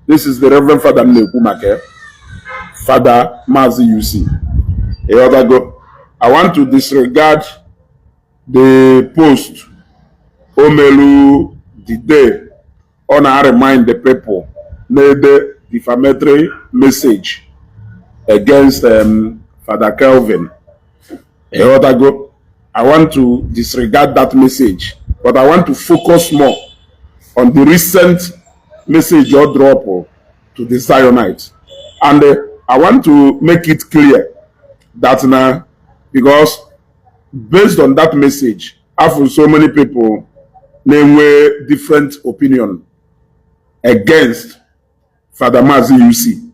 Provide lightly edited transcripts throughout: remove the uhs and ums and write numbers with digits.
This is the Reverend Father m na-ekwu maka ya, Father Mazi UC. Ịghọtago? I want to disregard the post o melu the day ọ na-remind the people na-ede defamatory message against Father Kelvin. Ịghọtago? I want to disregard that message, but I want to focus more on the recent message you drop to the Zionites. And I want to make it clear that now, because based on that message, after so many people na-enwe different opinion against Father Mazi UC.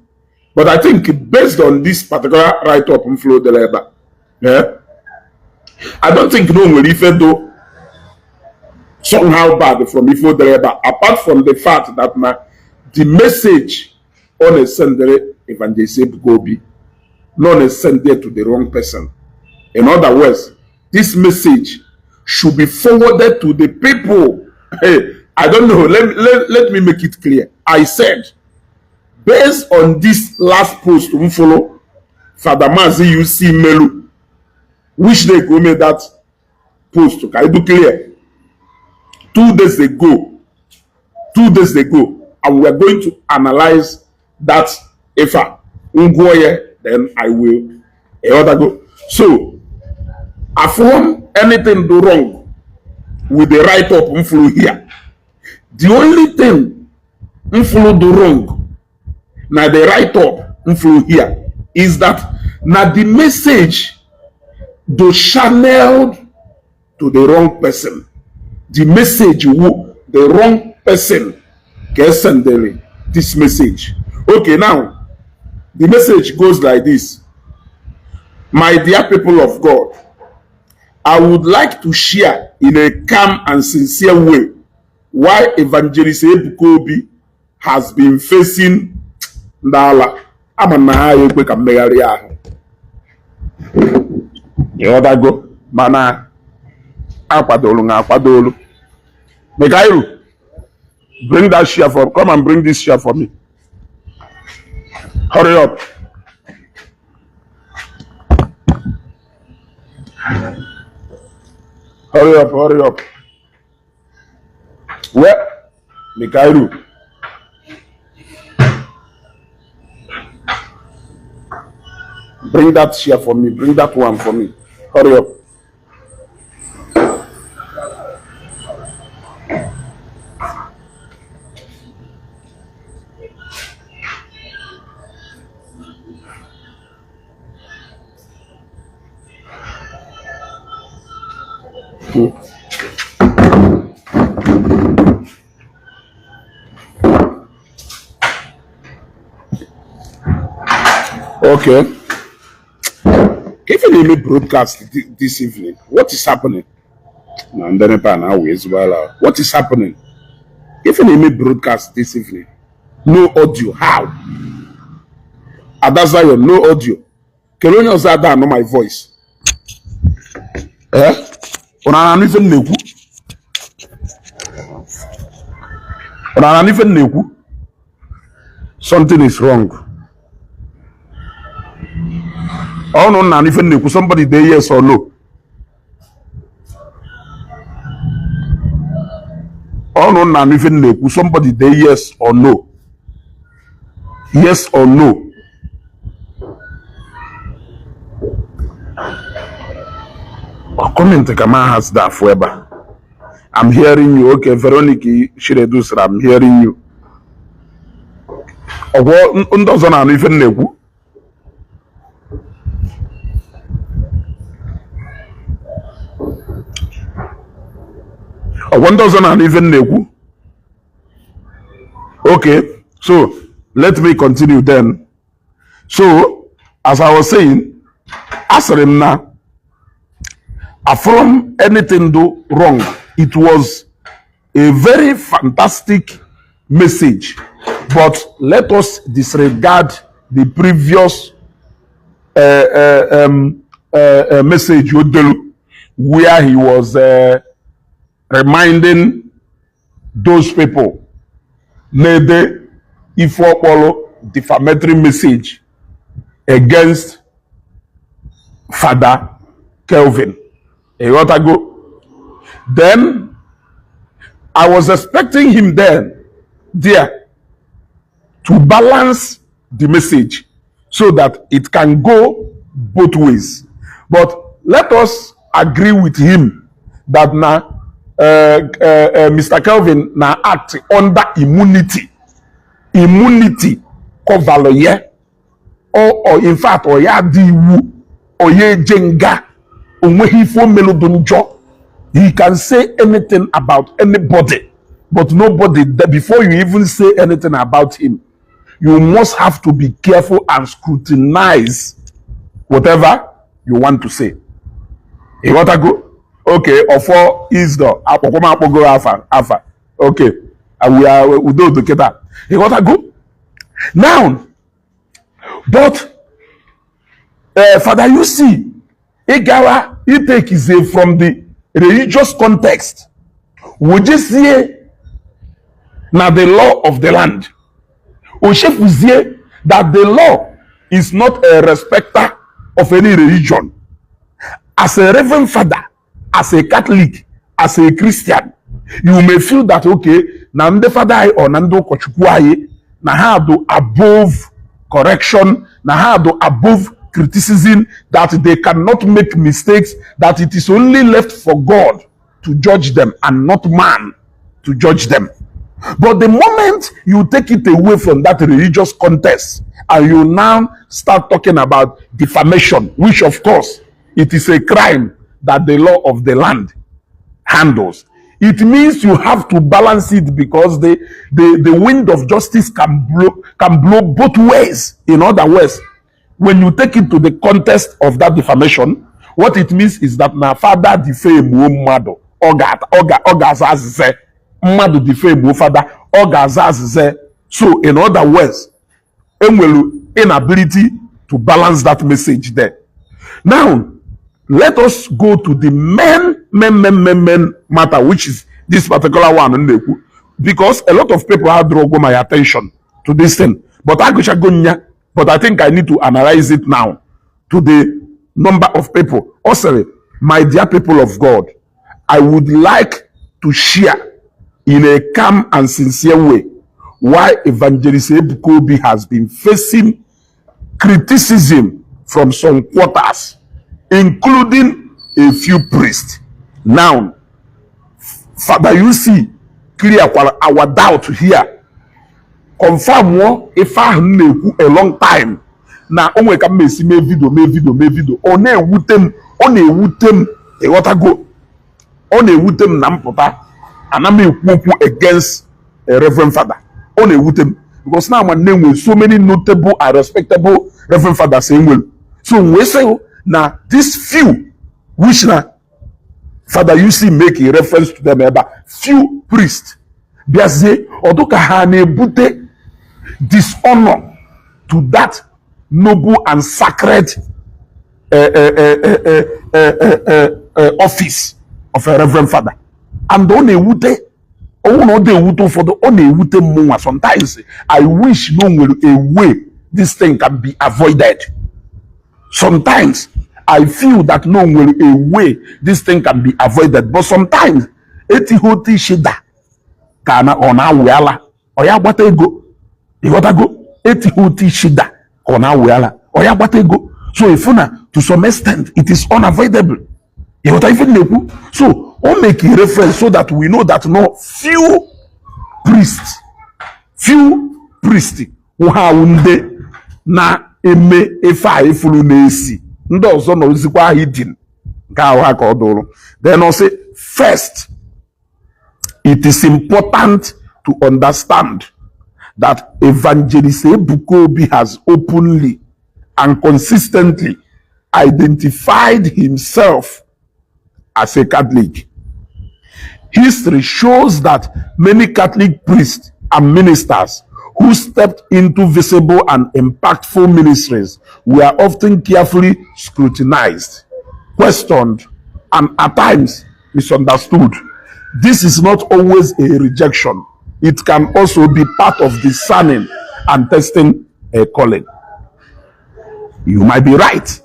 But I think based on this particular write-up m flow dere ebe a, I don't think no nwere ife do somehow bad from ife o dere ebe a, apart from the fact that na the message ọ na-esendere Evangelist Ebuka Obi no na-esend it to the wrong person. In other words, this message should be forwarded to the people. Hey, I don't know. Let me make it clear. I said, based on this last post m follow Father Mazi UC melu, which day go made that post ka I do clear 2 days ago, 2 days ago, and we are going to analyze that ife a ngụọ ya, then I will, ịghọtago? So afụm anything do wrong with the write up m fụrụ here. The only thing m fụrụ do wrong na the write up m fụrụ here is that na the message do channeled to the wrong person. The message wu the wrong person ka esendere this message. Okay, now the message goes like this: "My dear people of God, I would like to share in a calm and sincere way why Evangelist Ebuka Obi has been facing" ndị ala ama na ha ya ekwe ka mmegharị ahụ, ịghọtago? Mana akwadolu na akwadolu. Mikairu, bring that chair for, come and bring this chair for me. Hurry up, hurry up, hurry up. Well, Mikairu, bring that chair for me. Bring that one for me. Hurry up. Okay. Ife na-eme broadcast this evening, what is happening? Na ndị NEPA na-awụ ezigbo ala. What is happening? Ife na-eme broadcast this evening, no audio. How? Ada Zion, no audio. Kelee onye ọzọ ada anụ my voice. Eh, ụna na-anụ ife m na-ekwu? Ụna na-anụ ife m na-ekwu? Something is wrong. Ọnụ na anụ ife m na-ekwu? Somebody dey yes or no. Ọnụ na anụ ife m na-ekwu? Somebody dey yes or no, yes or no. Comment ka ma has da afụ ebe a. I'm hearing you. Okay, Veronica Chinedu sịrị, "I'm hearing you." Ọgwọ ndị ọzọ na-anụ ife m na-ekwu? Ọgwọ ndị ọzọ na-anụ ife m na-ekwu? Okay, so let me continue then. So as I was saying, asịrị m na from anything do wrong, it was a very fantastic message, but let us disregard the previous message odelu where he was reminding those people na-ede ife ọkpọrọ defamatory message against Father Kelvin. Ịghọtago? Then I was expecting him then there to balance the message so that it can go both ways. But let us agree with him that now Mr. Kelvin na act under immunity. Immunity cover ya. Or in fact, ọ ya dị iwu, ọ ya eje nga, o nweghị ife o melụ dị njọ. He can say anything about anybody, but nobody, before you even say anything about him, you must have to be careful and scrutinize whatever you want to say. Ịghọtago? Okay, ọfọ Isdo, akpọkwa m akpọgo afa afa. Okay, we are udo udo kịta. Ịghọtago? Now, but Father UC, ị gara itekizie from the religious context, wojezie na the law of the land. O chefuzie that the law is not a respecter of any religion. As a reverend father, as a Catholic, as a Christian, you may feel that, okay, na ndị fada anyị or na ndị ụkọchukwu anyị na ha do above correction, na ha do above criticism, that they cannot make mistakes, that it is only left for God to judge them and not man to judge them. But the moment you take it away from that religious context and you now start talking about defamation, which of course it is a crime that the law of the land handles, it means you have to balance it because the wind of justice can blow both ways. In other words, when you take it to the context of that defamation, what it means is that na father defame mmadụ, ọ ga-aza azịza. Mmadụ defame father, ọ ga-aza azịza. So in other words, enwere inability to balance that message there. Now let us go to the main main main main main matter, which is this particular one m na-ekwu, because a lot of people have draw my attention to this thing, but agụchago nya, but I think I need to analyze it now to the number of people. Ọ sịrị, "My dear people of God, I would like to share in a calm and sincere way why Evangelist Ebuka Obi has been facing criticism from some quarters, including a few priests." Now, Father UC clear kwara our doubt here, confirm wo ife ahụ m na-ekwu a long time na o nwere ka m esi mee video, mee video, mee video. Ọ na-ewute m, ọ na-ewute m. Ịghọtago? Ọ na-ewute m na mpụta ana m ekwu okwu against a reverend father. Ọ na-ewute m because na ama na-enwe so many notable and respectable reverend fathers enwere. So wee sị na this few which na Father UC make a reference to them ebe a, few priests bịazie ọdụ ka ha na-ebute dishonor to that noble and sacred office of a reverend father. And ọ na-ewute ọnwụ na ọ dị-ewute ụfọdụ, ọ na-ewute mmụnwa. Sometimes I wish no nwere a way this thing can be avoided. Sometimes I feel that no nwere a way this thing can be avoided, but sometimes etighị otu isi da ka na ọ na-awụ ala ọ ya gbata ego. Ịghọtago? Etighị otu isi da ka ọ na-awụ ala ọ ya gbata ego. So ifu na to some extent it is unavoidable. Ịghọta ife m na-ekwu? So o make a reference so that we know that no few priests, few priests ha awụ ndị na-eme ife a ifuru na-esi ndị ọzọ nọrọzikwa hidden nke ahụ ha ka ọ dụrụ. Then ọ sị, "First, it is important to understand that Evangelist Ebuka Obi has openly and consistently identified himself as a Catholic. History shows that many Catholic priests and ministers who stepped into visible and impactful ministries were often carefully scrutinized, questioned, and at times misunderstood. This is not always a rejection. It can also be part of discerning And testing a calling. You might be right,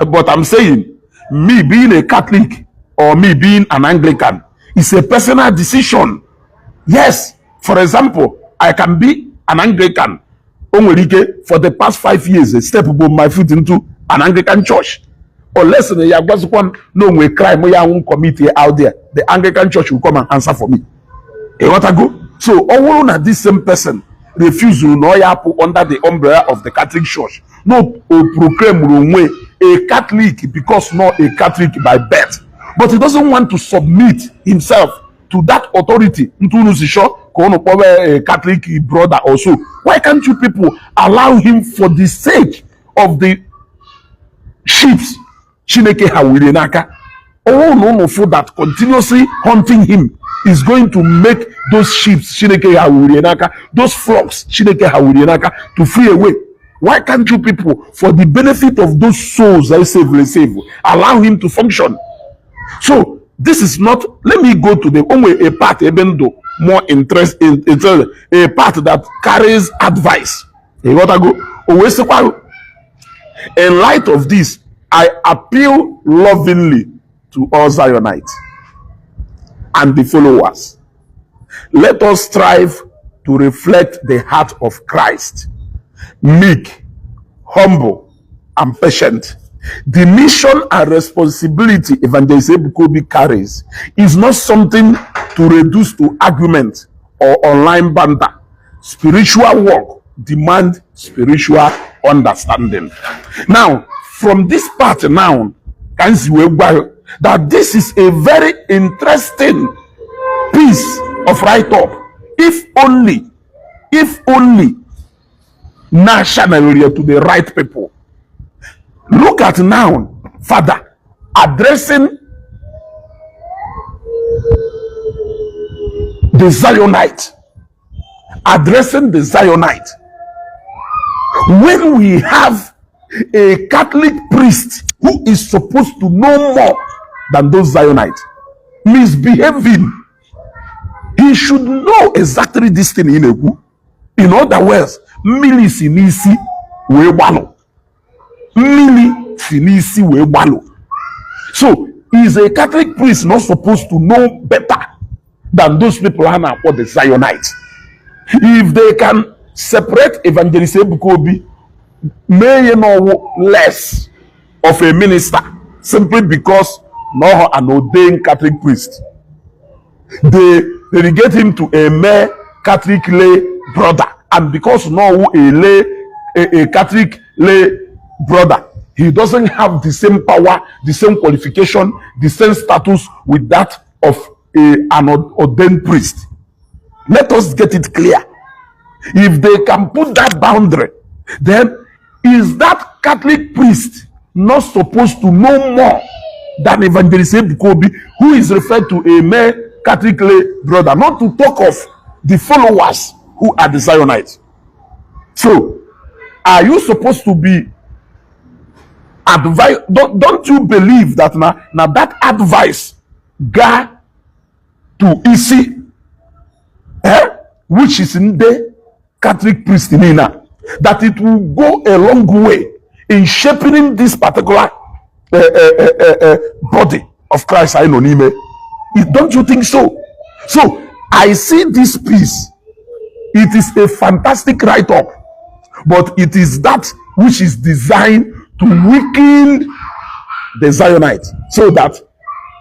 but I'm saying me being a Catholic or me being an Anglican is a personal decision. Yes, for example, I can be an Anglican. O nwere ike for the past 5 years step bụ my foot into an Anglican church. Unless na ya gwazikwa m na onwe crime ya nwụ commit out there, the Anglican Church will come and answer for me. Ịghọtago? So ọ bụrụ na this same person refuse na ọ ya apụ under the umbrella of the Catholic Church, no o proclaim onwe a Catholic because not a Catholic by birth, but he doesn't want to submit himself to that authority ntu unu si sure ka unu kpọwa a Catholic brother or so, why can't you people allow him for the sake of the sheep Chineke ha were n'aka? Ọwọ́ na unu feel that continuously hunting him is going to make those sheep Chineke ha were n'aka, those flocks Chineke ha were n'aka, to flee away, why can't you people, for the benefit of those souls I save, save, allow him to function? So this is not, let me go to the only a part ebe ndụ more interest in, a part that carries advice. Ịghọtago? O wee sịkwa, "In light of this, I appeal lovingly to all Zionites and the followers. Let us strive to reflect the heart of Christ, meek, humble, and patient. The mission and responsibility Evangelist Ebuka Obi carries is not something to reduce to argument or online banter. Spiritual work demand spiritual understanding." Now, from this part now, ka m si wee gwa you that this is a very interesting piece of write-up. If only na channel to the right people. Look at now, Father addressing the Zionite, addressing the Zionite. When we have a Catholic priest who is supposed to know more than those Zionites misbehaving, he should know exactly this thing ị na-ekwu. In other words, mmiri si n'isi wee gbalụ. Mmiri si n'isi wee gbalụ. So, is a Catholic priest not supposed to know better than those people a na-akpọ the Zionites? If they can separate Evangelist Ebuka Obi, mee ya n'ọwụ less of a minister simply because na ọ an ordained Catholic priest, they relegate him to a mere Catholic lay brother, and because n'ọwụ a Catholic lay brother, he doesn't have the same power, the same qualification, the same status with that of an ordained priest. Let us get it clear. If they can put that boundary, then is that Catholic priest not supposed to know more than Evangelist Ebuka Obi, who is referred to a mere Catholic lay brother, not to talk of the followers who are the Zionites? So, are you supposed to be advice? Don't you believe that now that advice ga to isi, eh, which is ndị Catholic priest niile a, that it will go a long way in shaping this particular body of Christ anyị nọ n'ime? Don't you think so? So I see this piece, it is a fantastic write-up, but it is that which is designed to weaken the Zionites so that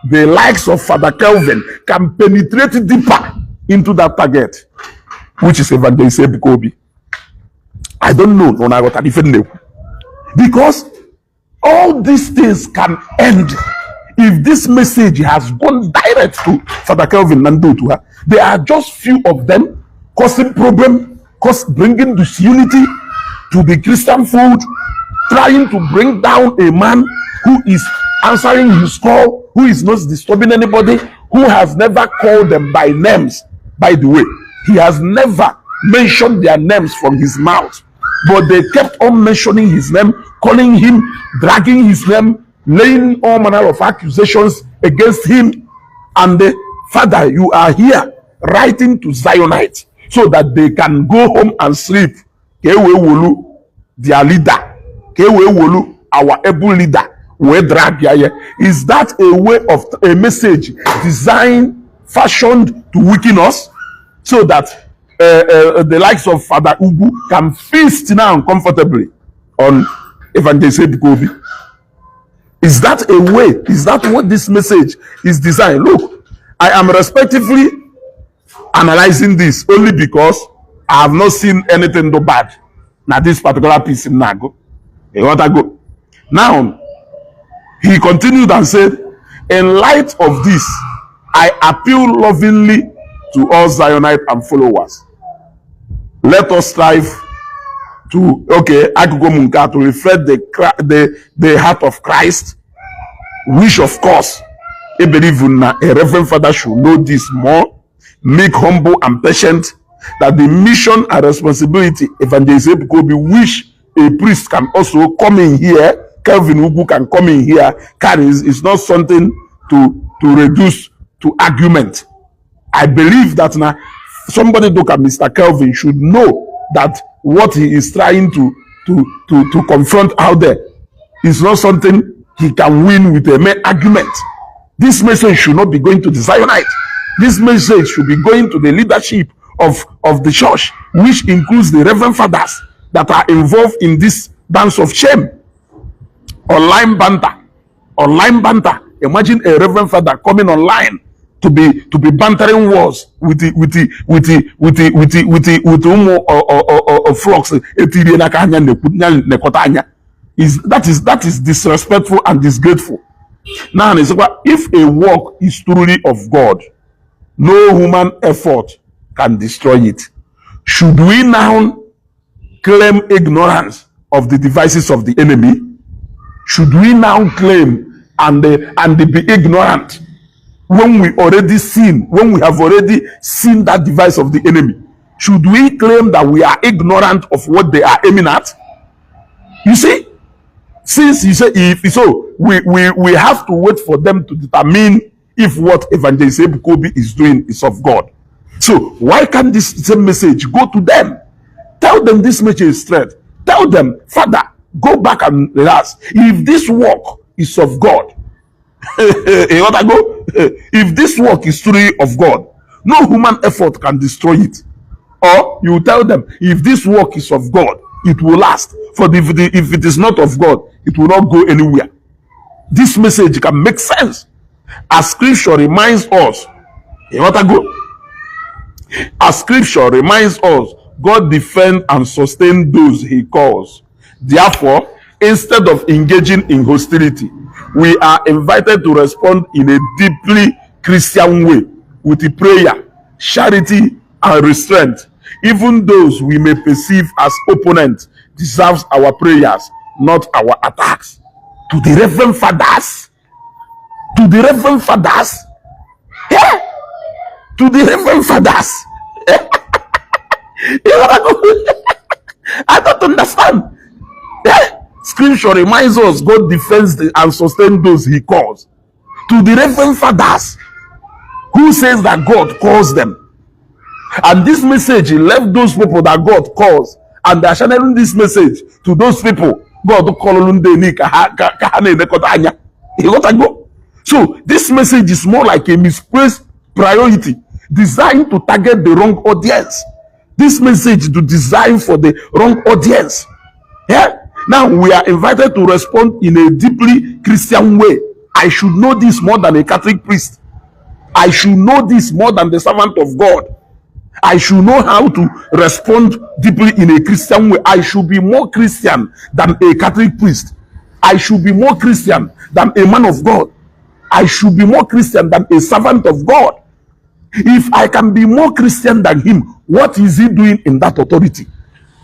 the likes of Father Kelvin can penetrate deeper into that target, which is Evangelist Ebuka Obi. I don't know, no, na ghọtara ife m na-ekwu. Because all these things can end if this message has gone direct to Father Kelvin na ndị otu ha. There are just few of them causing problem, cause bringing disunity to the Christian fold, trying to bring down a man who is answering his call, who is not disturbing anybody, who has never called them by names. By the way, he has never mentioned their names from his mouth, but they kept on mentioning his name, calling him, dragging his name, laying all manner of accusations against him. And the Father, you are here writing to Zionites so that they can go home and sleep. Ka e wee wolu their leader, ka e wee wolu our able leader wee drag ya ya. Is that a way of a message designed, fashioned to weaken us so that the likes of Father Ugwu can feast now comfortably on Evangelist Ebuka Obi? Is that a way? Is that what this message is designed? Look, I am respectively analyzing this only because I have not seen anything too bad na this particular piece in Nago. Go. Now, he continued and said, "In light of this, I appeal lovingly to all Zionite and followers. Let us strive to," okay, agụgo m nke a, "to reflect the heart of Christ," which of course, I believe na a reverend father should know this more, "meek, humble, and patient, that the mission and responsibility Evangelist Ebuka Obi," which a priest can also come in here, Kelvin Ugwu can come in here, carries is not something to reduce to argument. I believe that now somebody look at Mr. Kelvin should know that what he is trying to confront out there is not something he can win with a mere argument. This message should not be going to the Zionite. This message should be going to the leadership of the church, which includes the reverend fathers that are involved in this dance of shame. Online banter. Online banter. Imagine a reverend father coming online to be bantering words with the ụmụ flocks etirie n'aka anya na-ekwu anya. Is that is disrespectful and disgraceful. Now, if a work is truly of God, no human effort can destroy it. Should we now claim ignorance of the devices of the enemy? Should we now claim and be ignorant when we have already seen that device of the enemy? Should we claim that we are ignorant of what they are aiming at? You see, since you say if so, we have to wait for them to determine if what Evangelist Ebuka Obi is doing is of God. So why can't this same message go to them? Tell them this message is straight. Tell them, "Father, go back and relax. If this work is of God," you want to go? "If this work is truly of God, no human effort can destroy it." Or you tell them, "If this work is of God, it will last. For if it is not of God, it will not go anywhere." This message can make sense. As scripture reminds us, you want to go? As scripture reminds us, God defends and sustains those he calls. Therefore, instead of engaging in hostility, we are invited to respond in a deeply Christian way with prayer, charity, and restraint. Even those we may perceive as opponents deserves our prayers, not our attacks. To the reverend fathers, to the reverend fathers, yeah, to the reverend fathers. You know what I don't understand. Yeah? Scripture reminds us God defends and sustains those he calls. To the reverend fathers, who says that God calls them? And this message, he left those people that God calls, and they are channeling this message to those people God called ndị ka ha na-elekọta anya. Ịghọtago? So this message is more like a misplaced priority designed to target the wrong audience. This message to design for the wrong audience. Yeah. Now we are invited to respond in a deeply Christian way. I should know this more than a Catholic priest. I should know this more than the servant of God. I should know how to respond deeply in a Christian way. I should be more Christian than a Catholic priest. I should be more Christian than a man of God. I should be more Christian than a servant of God. If I can be more Christian than him, what is he doing in that authority?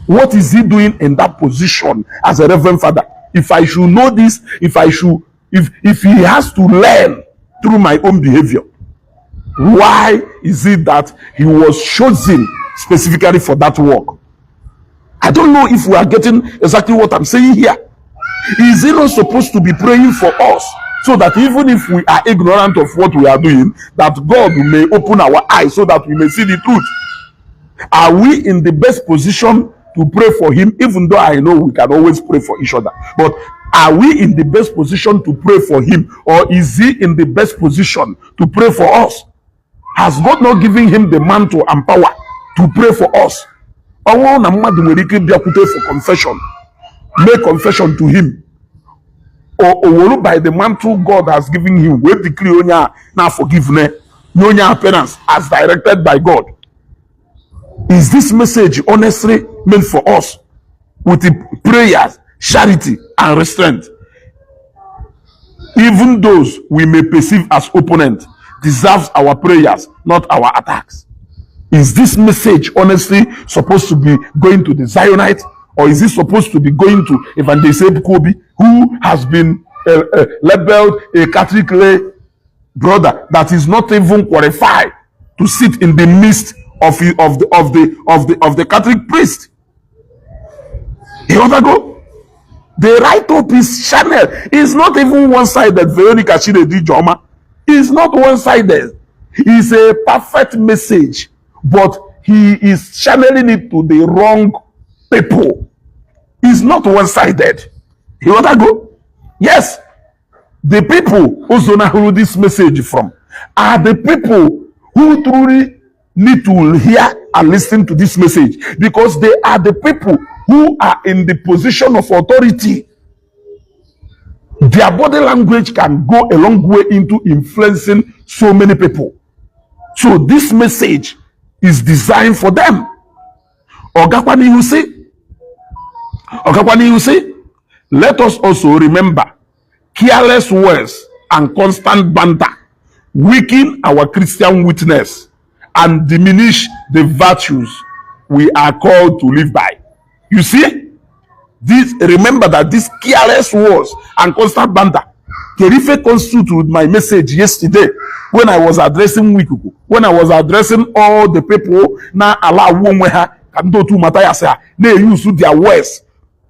What is he doing in that position as a reverend father? If I should know this, if I should, if he has to learn through my own behavior, why is it that he was chosen specifically for that work? I don't know if we are getting exactly what I'm saying here. Is he not supposed to be praying for us so that even if we are ignorant of what we are doing, that God may open our eyes so that we may see the truth? Are we in the best position to to pray for him, even though I know we can always pray for each other? But are we in the best position to pray for him, or is he in the best position to pray for us? Has God not given him the mantle and power to pray for us? Ọ bụrụ na mmadụ nwere ike ịbịakwute for confession, make confession to him, o were by the mantle God has given him wee decree onye a na forgive nye onye a penance as directed by God. Is this message honestly meant for us with the prayers, charity, and restraint? Even those we may perceive as opponents deserves our prayers, not our attacks. Is this message honestly supposed to be going to the Zionites, or is it supposed to be going to Evangelist Ebuka Obi, who has been labeled a Catholic lay brother that is not even qualified to sit in the midst of the Catholic priest? You go. The write-up is channel is not even one-sided. Veronica Chinedu Joma is not one-sided. It's a perfect message, but he is channeling it to the wrong people. It's not one-sided. You want to go? Yes. The people who who this message from are the people who truly need to hear and listen to this message, because they are the people who are in the position of authority. Their body language can go a long way into influencing so many people. So this message is designed for them. Ọ gakwa n'ihu sị, ọ gakwa n'ihu sị, "Let us also remember careless words and constant banter weaken our Christian witness and diminish the virtues we are called to live by." You see, this, remember that this careless words and constant banter. Kerife constitute with my message yesterday when I was addressing Wikuku, when I was addressing all the people na ala onwe ha ka ndị otu Mathias ha na-use their words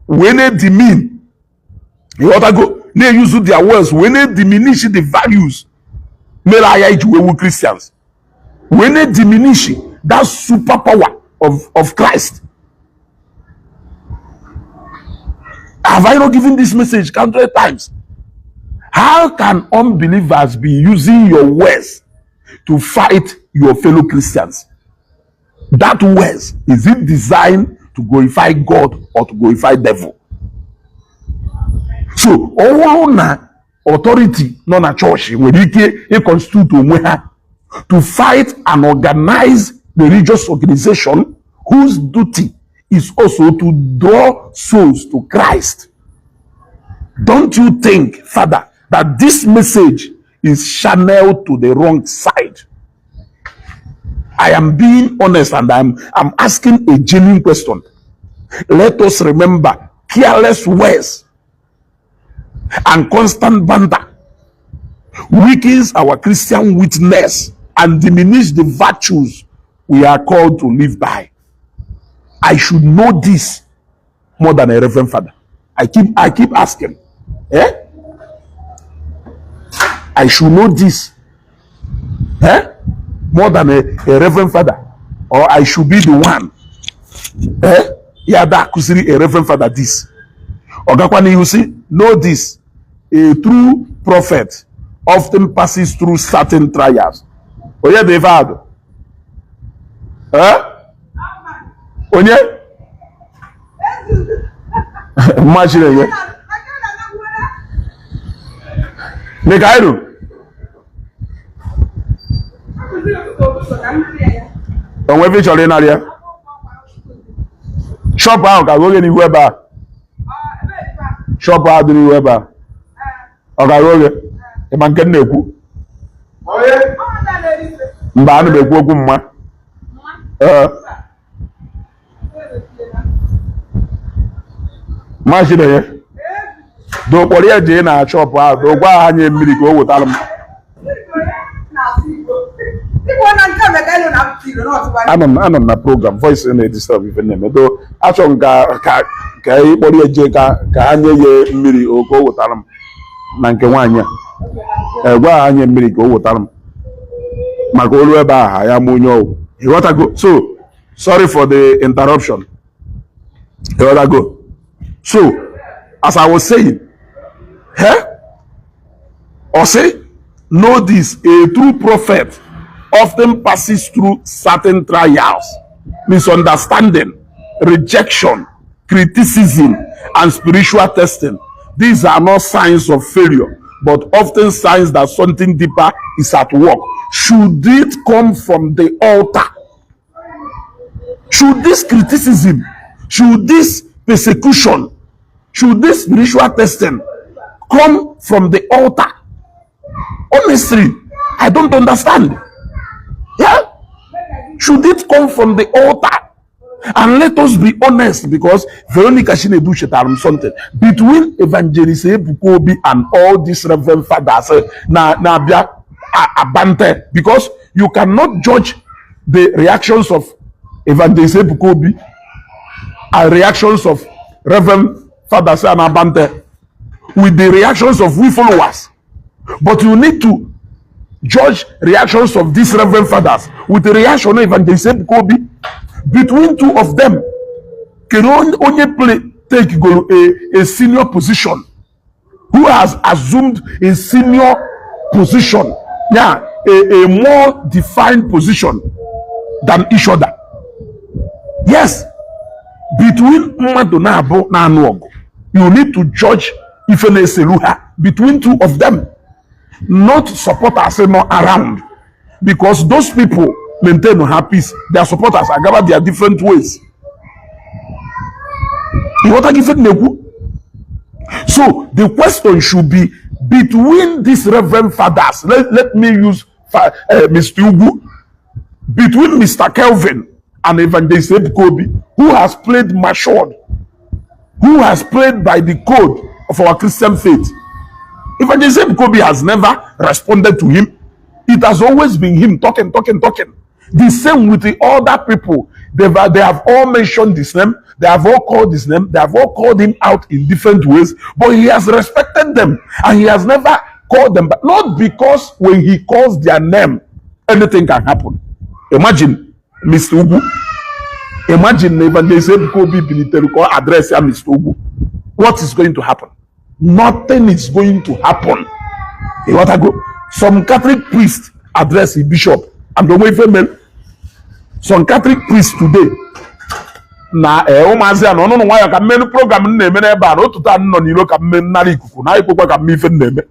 wee na-demean, ịghọtago, na-use their words wee na-diminish the values mere anya iji wee wu Christians, wee na-diminish that superpower of Christ. Have I not given this message hundred times? How can unbelievers be using your words to fight your fellow Christians? That words, is it designed to glorify God or to glorify devil? So ọ bụrụ na authority nọ na chọọchị nwere ike ịconstitute onwe ha to fight an organized religious organization whose duty is also to draw souls to Christ, don't you think, Father, that this message is channeled to the wrong side? I am being honest and I'm asking a genuine question. "Let us remember careless words and constant banter weakens our Christian witness and diminish the virtues we are called to live by." I should know this more than a reverend father. I keep asking. Eh? I should know this. Eh? More than a reverend father. Or I should be the one. Eh? Ya da akụziri a reverend father this. Ọ gakwa n'ihu sị, "Know this, a true prophet often passes through certain trials." Onye dị ife adụ? Eh? Onye? Mma Chineke. Mikairu. O nwee ebe ị chọrọ ịnara ya? Shop ahụ ka oge n'ihu ebe a. Shop ahụ dị n'ihu ebe a. Ọ gara oge? Ịma nke m na-ekwu? Mba, ana m ekwu okwu mma. Ee. Mma Chinenye. Do kpọrọ ya jee na shop ahụ, do gwa ha nye mmiri ka o wetara m. Anọ m na program, voice na-edisturb ife na-eme. Do achọ m ka ị kpọrọ ya jee ka ha nye ya mmiri o ka o wetara m na nke nwaanyị a. Gwa ha nye mmiri ka o wetara m maka olu ebe ahụ ya ma onye ọwụ. Ịghọtago? So sorry for the interruption. Ịghọtago? So as I was saying, eh? Ọ sị, know this: a true prophet often passes through certain trials, misunderstanding, rejection, criticism, and spiritual testing. These are not signs of failure, but often signs that something deeper is at work. Should it come from the altar? Should this criticism, should this persecution, should this spiritual testing come from the altar? Honestly, I don't understand. Yeah? Should it come from the altar? And let us be honest, because Veronica Chinedu chetara m something. Between Evangelist Ebuka Obi and all these reverend fathers na na-abịa abante, because you cannot judge the reactions of Evangelist Ebuka Obi and reactions of Reverend Fathers and Abante with the reactions of we followers. But you need to judge reactions of these reverend fathers with the reaction of Evangelist Ebuka Obi. Between two of them, kedu onye play take go a senior position? Who has assumed a senior position? Yeah, a more defined position than each other. Yes, between mmadụ na-abụ na-anụ ọgụ, you need to judge ife na-eselu ha between two of them, not supporters nọ around, because those people maintain ha peace, their supporters agaba their different ways. Ịghọta ife m na-ekwu? So the question should be, between these reverend fathers, let me use Mr. Ugwu, between Mr. Kelvin and Evangelist Ebuka Obi, who has played matured, who has played by the code of our Christian faith? Evangelist Ebuka Obi has never responded to him. It has always been him talking, talking, talking. The same with the other people. They have all mentioned his name. They have all called his name. They have all called him out in different ways. But he has respected them and he has never called them. But not because when he calls their name, anything can happen. Imagine Mr. Ugwu. Imagine Evangelist Ebuka Obi bilitere ka ọ address ya Mr. Ugwu. What is going to happen? Nothing is going to happen. Ịghọtago? Some Catholic priest address a bishop and onwe ife mere. Some Catholic priests today na ee ụmụazị a na ọnụnụ nwayọ ka mmenu program m na-eme n'ebe a na otu taa m nọ n'iro ka mme nnara ikuku na ekwekwa ka mme ife m na-eme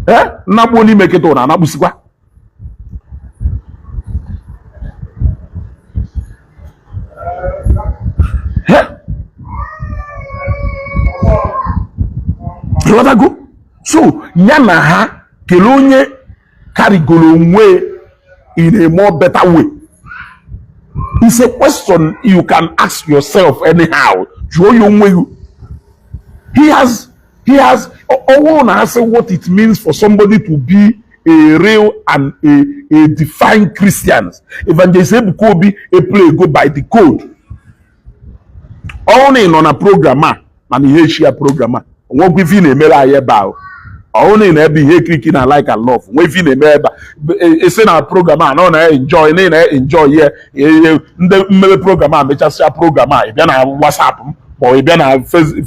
ee nnakpuo n'ime kịta ụna anakpusikwa. Ịghọtago? So ya na ha kelee onye karịgoro onwe in a more better way. It's a question you can ask yourself anyhow. Jụọ ya onwe gị. He has ọwụ na asị what it means for somebody to be a real and a defined Christian. Evangelist Ebuka Obi a play go by the code. Ọwụ na ị nọ na program a mana ihe echi ya program a onwekwa ife ị na-emere anyị ebe ahụ. Ọwụ na ị na ebe ihe click na like and love nwee ife ị na-eme ebe a esi na program a na ọ na-enjoy na ị na-enjoy ya ndị mmebe program a mechasịa program a ị bịa na WhatsApp m ma ọ ị bịa na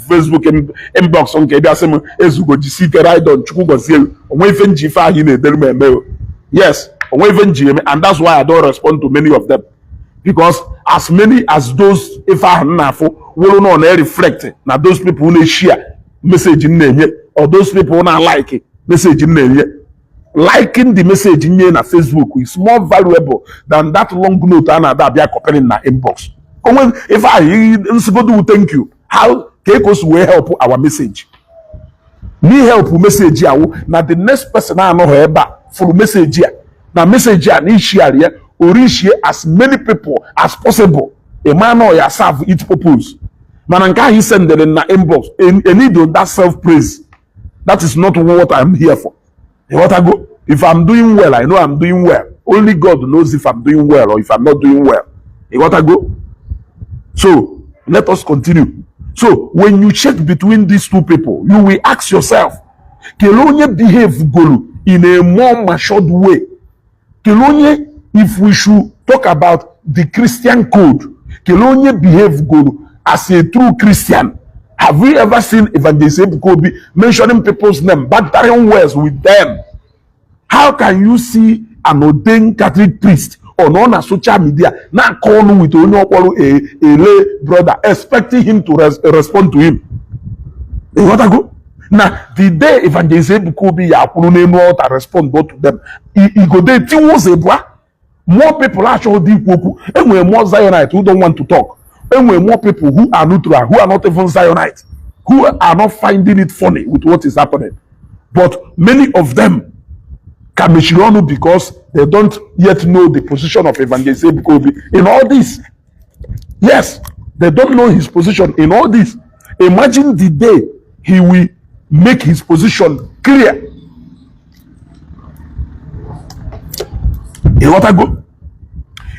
Facebook inbox nke ị bịa sị m ezugo jisi ike ride on Chukwu gọzie onwe ife nji ife ahụ ị na-edere m eme o. Yes, onwe ife nji eme, and that's why I don't respond to many of them, because as many as those ife ahụ m na-afụ wụrụ na ọ na-reflect na those people na-eshare message m na-enye or those people na-like message m na-enye. Liking the message nye na Facebook is more valuable than that long note a na-ada abịa copying na inbox. Onwe ife ahụ nsigodu thank you, how ka eko si wee help our message? Me help message awụ na the next person anọghị ebe a fụrụ message a na message a na ishiari ya orishie as many people as possible. Ịma na ya serve its purpose. Mana nke ahụ isendere na inbox need that self praise. That is not what I'm here for. Ịghọtago? If I'm doing well, I know I'm doing well. Only God knows if I'm doing well or if I'm not doing well. Ịghọtago? So let us continue. So when you check between these two people, you will ask yourself, kelee onye behave golu in a more matured way? Kelee onye, if we should talk about the Christian code, kelee onye behave golu As a true Christian, have we ever seen Evangelist Ebuka Obi mentioning people's name, battering words with them? How can you see an ordained Catholic priest or nọ na social media na-akọ ọnụ with onye ọkpọrọ a lay brother, expecting him to respond to him? Ịghọtago na the day Evangelist Ebuka Obi ya akwụrụ n'elu altar respond to them, igode tiwa ụzọ ịbụa. More people achọghị ikwu okwu. Enwere more Zionite who don't want to talk. Enwere more people who are neutral, who are not even Zionite, who are not finding it funny with what is happening, but many of them ka mechiri ọnụ because they don't yet know the position of Evangelist Ebuka Obi in all this. Yes, they don't know his position in all this. Imagine the day he will make his position clear. Ịghọtago?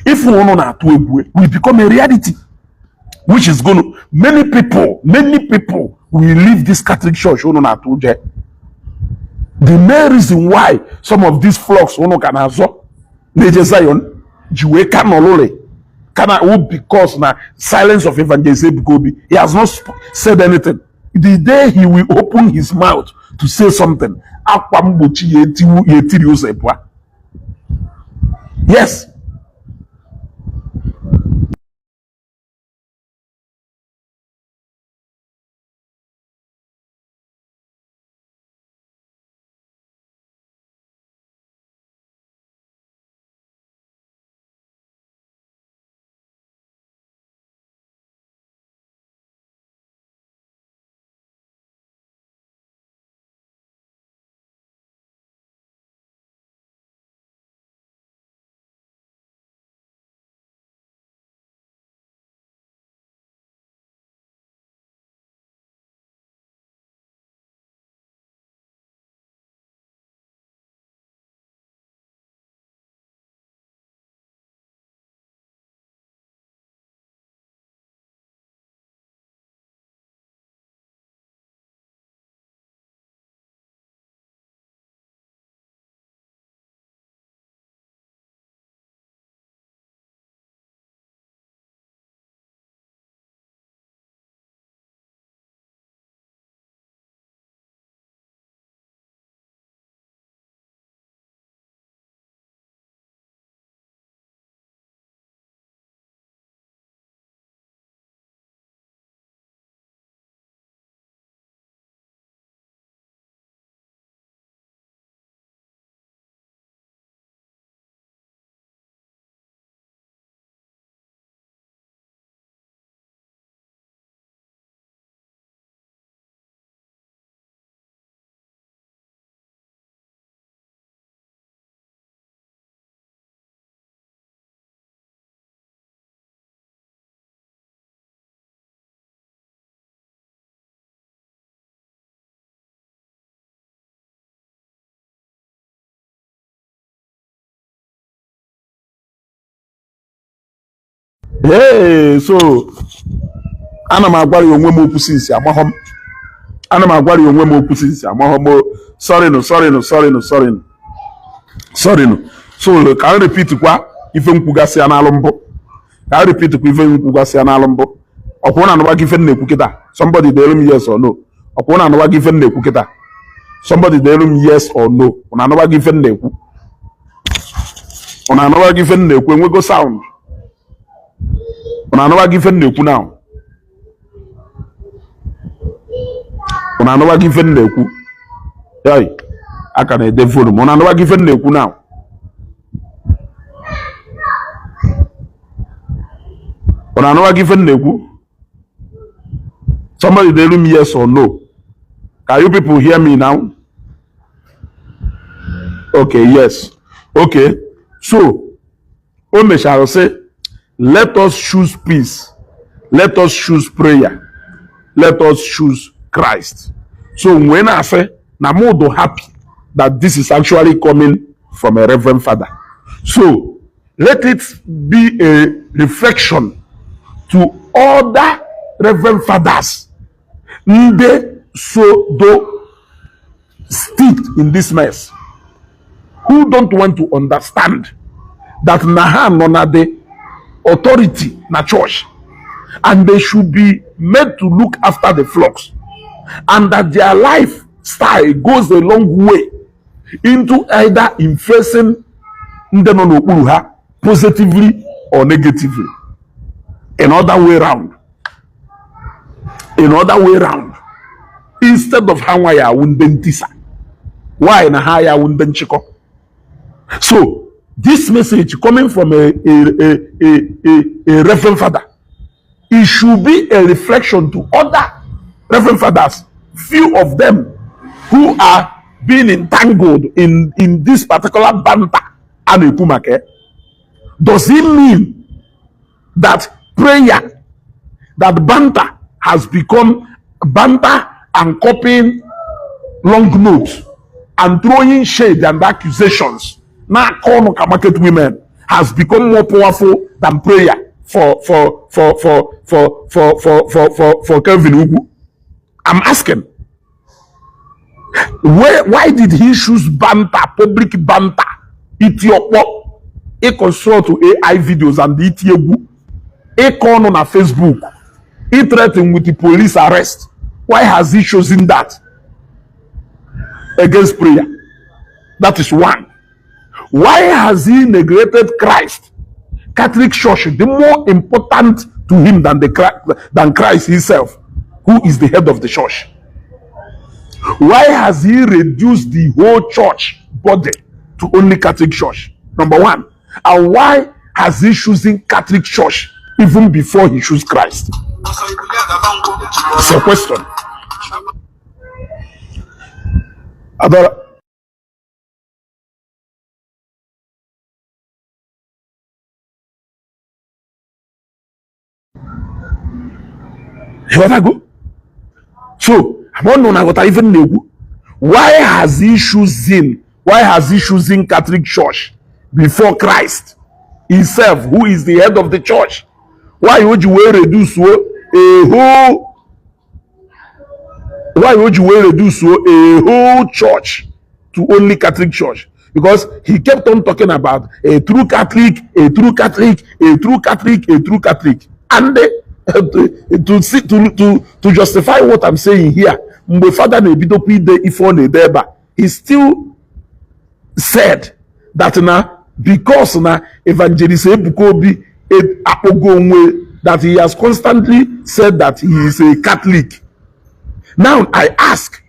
If unu na-atụ egwu will become a reality, which is gonna many people will leave this Catholic Church unu na-atụ ụjọ. The main reason why some of these flocks unu ka na-azọ na-eje Zion ji wee ka nọlụrị ka na wụ because na silence of Evangelist Ebuka Obi. He has not said anything. The day he will open his mouth to say something, akwa mgbochi ya etiwu ya etiri ụzọ ịbụa. Yes. Hey, so ana m agwara ya onwe m okwu since amaghọ m. Ana m agwara ya onwe m okwu since amaghọ m. Sorry nụ, sorry nụ, sorry nụ, sorry nụ, sorry nụ. So ka m repeat kwa ife nkwugasị ya n'alụ mbụ. Ka m repeat kwa ife nkwugasị ya n'alụ mbụ. Ọkwụ na anụwa gị ife m na-ekwu kịta. Somebody deelu m yes or no. Ọkwụ na anụwa gị ife m na-ekwu kịta. Somebody deelu m yes or no. Ọ na-anụwa gị ife m na-ekwu. Ọ na-anụwa gị ife m na-ekwu. Enwego sound. Ọ na-anụwa gị ife m na-ekwu now. Ọ na-anụwa gị ife m na-ekwu. Yai, aka na-ede phone m. Ọ na-anụwa gị ife m na-ekwu now. Ọ na-anụwa gị ife m na-ekwu. Somebody deelu m yes or no. Can you people hear me now? Okay, yes. Okay. So, o mechara sị, let us choose peace. Let us choose prayer. Let us choose Christ. So, when I say, na mụ do happy that this is actually coming from a reverend father. So, let it be a reflection to other reverend fathers ndị so do stick in this mess, who don't want to understand that na ha nọ na the authority na church. And they should be made to look after the flocks. And that their lifestyle goes a long way into either influencing ndị nọ n'okpuru ha positively or negatively. In other way round. In other way round. Instead of ha nwa ya awụ ndị ntisa, why na ha ya awụ ndị nchịkọ? So this message coming from a reverend father, it should be a reflection to other reverend fathers, few of them who are being entangled in this particular banter a na-ekwu maka ya. Does it mean that prayer, that banter has become banter and copying long notes and throwing shade and accusations na-akọ ọnụ ka market women has become more powerful than prayer for Kelvin Ugwu? I'm asking. Why did he choose banter, public banter, iti ọkpọ, ịconstruct AI videos and iti egwu, ịkọ ọnụ na Facebook, threaten with the police arrest? Why has he chosen that against prayer? That is one. Why has he neglected Christ? Catholic Church, the more important to him than Christ himself, who is the head of the church. Why has he reduced the whole church body to only Catholic Church? Number one. And why has he chosen Catholic Church even before he chose Christ? It's a question. Adora. Ịghọtago? So, ama na aghọta ife m na-ekwu. Why has he chosen Catholic Church before Christ himself, who is the head of the church? Why o ji wee reduce a whole why o ji wee reduce a whole church to only Catholic Church? Because he kept on talking about a true Catholic, a true Catholic, a true Catholic, a true Catholic. And to, see, to justify what I'm saying here, mgbe fada na-ebidokwa ide ife ọ na-ede ebe a, he still said that na because na Evangelist Ebuka Obi akpọgo onwe that he has constantly said that he is a Catholic. Now I ask,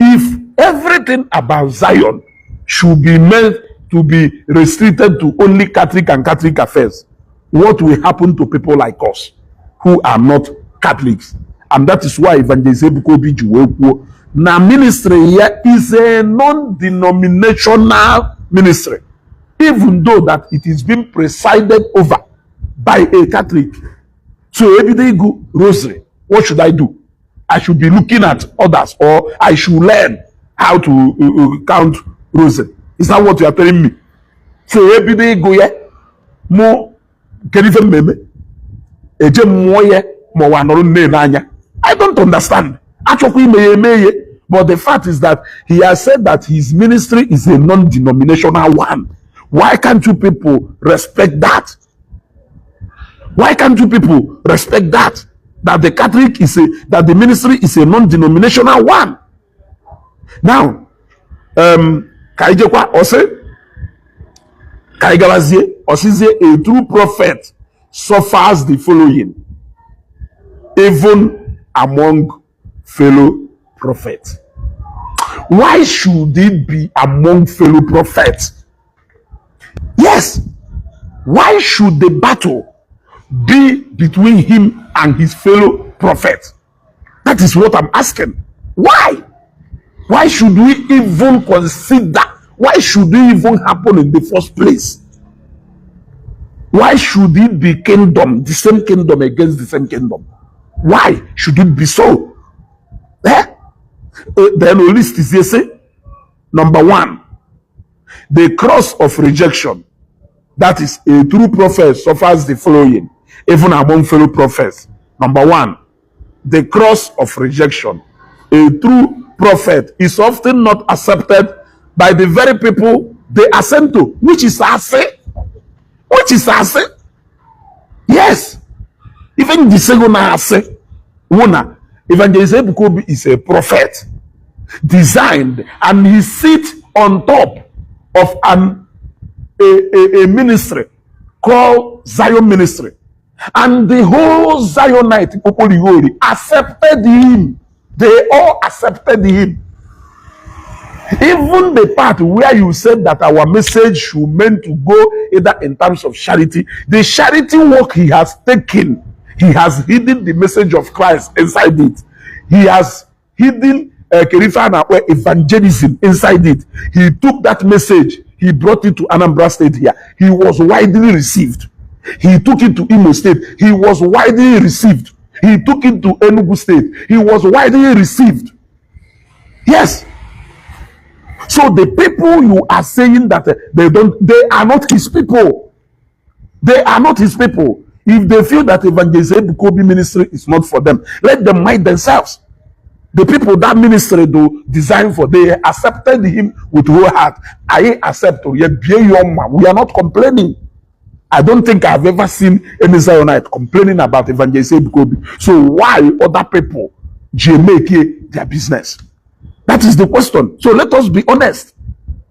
if everything about Zion should be meant to be restricted to only Catholic and Catholic affairs, what will happen to people like us who are not Catholics? And that is why Evangelist Ebuka Obi ji wee kwuo na ministry ya is a non-denominational ministry, even though that it is being presided over by a Catholic. So ebido ịgụ rosary, what should I do? I should be looking at others, or I should learn how to count rosary? Is that what you are telling me? So ebido ịgụ ya, mụ kedu ife mmemme eje mmụọ ya ma ọ anọrọ nne n'anya? I don't understand. Achọkwa ime ya eme ya, but the fact is that he has said that his ministry is a non-denominational one. Why can't you people respect that? Why can't you people respect that? That the Catholic is a that the ministry is a non-denominational one. Now, ka anyị jekwa ọsị ka anyị gabazie ọsịzie, a true prophet suffers the following even among fellow prophets. Why should it be among fellow prophets? Yes. Why should the battle be between him and his fellow prophets? That is what I'm asking. Why? Why should we even consider? Why should it even happen in the first place? Why should it be kingdom, the same kingdom against the same kingdom? Why should it be so? Eh? Then list is here, say, number one, the cross of rejection. That is, a true prophet suffers the following, even among fellow prophets. Number one, the cross of rejection. A true prophet is often not accepted by the very people they are sent to, which is asị, which is asị. Yes. Ife njisego na-asị wụ na Evangelist Ebuka Obi is a prophet designed, and he sits on top of an a ministry called Zion Ministry. And the whole Zionite Popoligori accepted him. They all accepted him. Even the part where you said that our message should meant to go either in terms of charity, the charity work he has taken, he has hidden the message of Christ inside it. He has hidden Kerifana evangelism inside it. He took that message, he brought it to Anambra State here. He was widely received. He took it to Imo State. He was widely received. He took it to Enugu State. He was widely received. Yes. So the people you are saying that they don't, they are not his people. They are not his people. If they feel that Evangelist Ebuka Obi ministry is not for them, let them mind themselves. The people that ministry do design for, they accepted him with whole heart. I accept. We are not complaining. I don't think I've ever seen any Zionite complaining about Evangelist Ebuka Obi. So why other people make their business? That is the question. So let us be honest.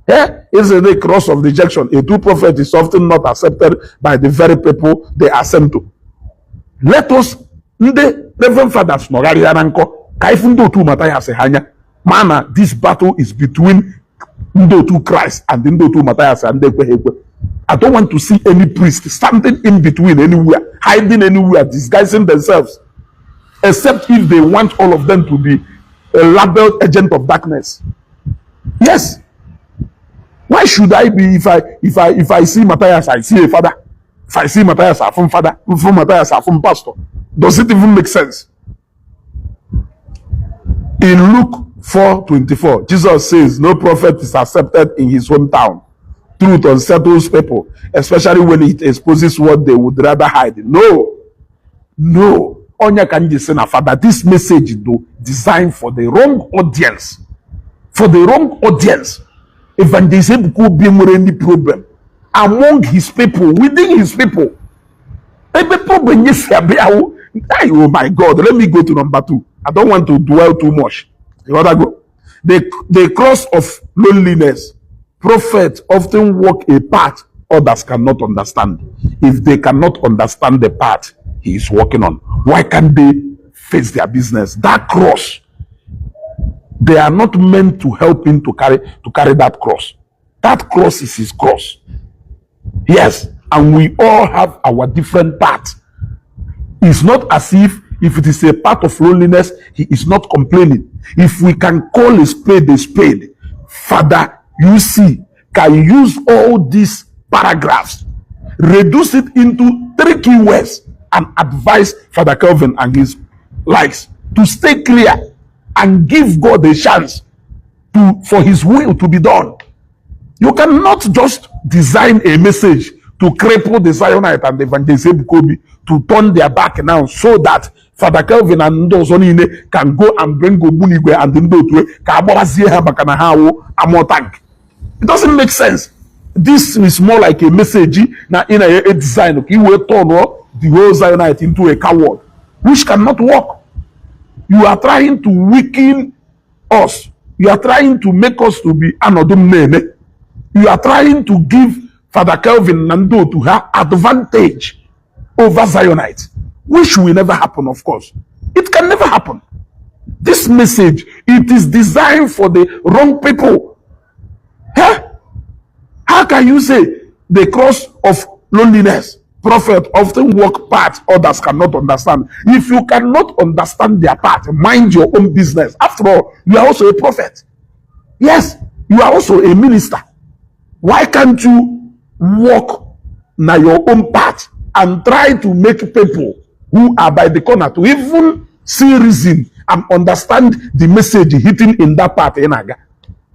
Eh? Is it the cross of rejection? A true prophet is often not accepted by the very people they are sent to. Let us, ndị Reverend Fathers nọgharịa na nkọ ka ifu ndị otu Matthias ha anya ma na this battle is between ndị otu Christ and ndị otu Matthias and ndị ekweghị ekwe. I don't want to see any priest standing in between anywhere, hiding anywhere, disguising themselves, except if they want all of them to be a labeled agent of darkness. Yes. Why should I be if I see Matthias, I see a father? If I see Matthias, I from father. From Matthias, I from pastor. Does it even make sense? In Luke 4:24, Jesus says, "No prophet is accepted in his hometown." Truth unsettles people, especially when it exposes what they would rather hide. No, no. Onye ka m ji sị na father, this message do designed for the wrong audience. For the wrong audience. Evangelist Ebuka Obi nwere any problem among his people, within his people. Ebe problem nye si abịa wụ, oh my God, let me go to number two. I don't want to dwell too much. You gotta go. The cross of loneliness. Prophets often walk a path others cannot understand. If they cannot understand the path he is working on, why can't they face their business? That cross, they are not meant to help him to carry that cross. That cross is his cross. Yes, and we all have our different paths. It's not as if it is a part of loneliness, he is not complaining. If we can call a spade, Father, you see, can use all these paragraphs, reduce it into three key words, and advise Father Kelvin and his likes to stay clear and give God a chance to for his will to be done. You cannot just design a message to cripple the Zionite and the Evangelist Ebuka Obi to turn their back now so that Father Kelvin and ndị ọzọ niile can go and bring Ogbunigwe and ndị otu ka agbawazie ha maka na ha awụ armour tank. It doesn't make sense. This is more like a message na ị na design ka i wee turn the whole Zionite into a coward, which cannot work. You are trying to weaken us. You are trying to make us to be anọdụ m na-eme. You are trying to give Father Kelvin na ndị otu ha advantage over Zionites, which will never happen, of course. It can never happen. This message, it is designed for the wrong people. Huh? How can you say the cross of loneliness? Prophet often walk paths others cannot understand. If you cannot understand their path, mind your own business. After all, you are also a prophet. Yes, you are also a minister. Why can't you walk na your own path and try to make people who are by the corner to even see reason and understand the message hitting in that path ị na-aga?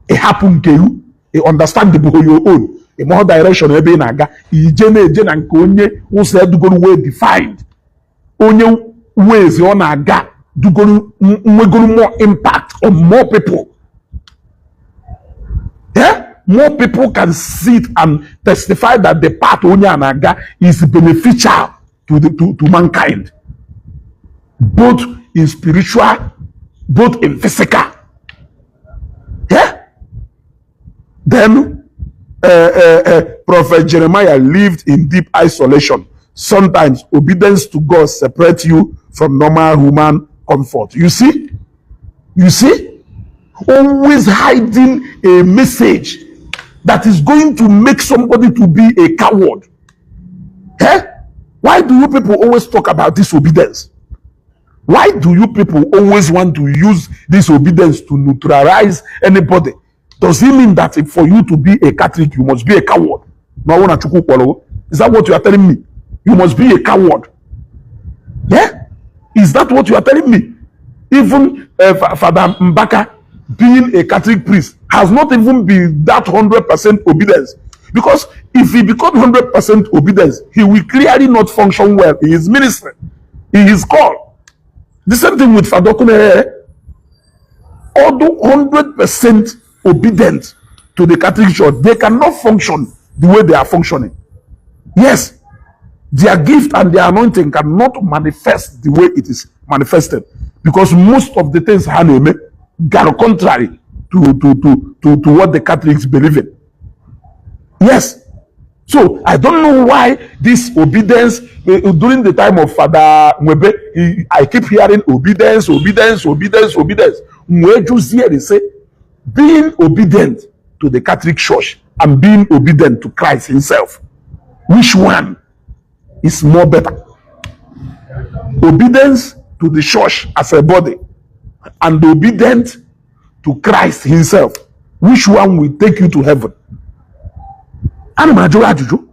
Ị hapụ nke you, ị understand bụ your own, ị mahụ direction ebe ị na-aga, ije na-eje na nke onye ụzọ edugoro well defined, onye ways ọ na-aga dugoro nwegoro more impact on more people. Yeah? More people can sit and testify that the path onye a na-aga is beneficial to mankind. Both in spiritual, both in physical. Yeah? Then Prophet Jeremiah lived in deep isolation. Sometimes obedience to God separates you from normal human comfort. You see? You see? Always hiding a message that is going to make somebody to be a coward. Eh? Why do you people always talk about disobedience? Why do you people always want to use disobedience to neutralize anybody? Does it mean that if for you to be a Catholic, you must be a coward? No, I want to. Is that what you are telling me? You must be a coward. Yeah? Is that what you are telling me? Even Father Mbaka, being a Catholic priest, has not even been that 100% obedience. Because if he become 100% obedience, he will clearly not function well in his ministry, in his call. The same thing with Father Kunere. Although 100% obedient to the Catholic Church, they cannot function the way they are functioning. Yes, their gift and their anointing cannot manifest the way it is manifested because most of the things ha na-eme gara contrary to what the Catholics believe in. Yes. So I don't know why this obedience during the time of Father Nwebe, I keep hearing obedience, obedience, obedience, obedience. Wee jụzie, they say being obedient to the Catholic Church and being obedient to Christ himself, which one is more better? Obedience to the church as a body and obedient to Christ himself, which one will take you to heaven? Ana m ajụ ajụjụ.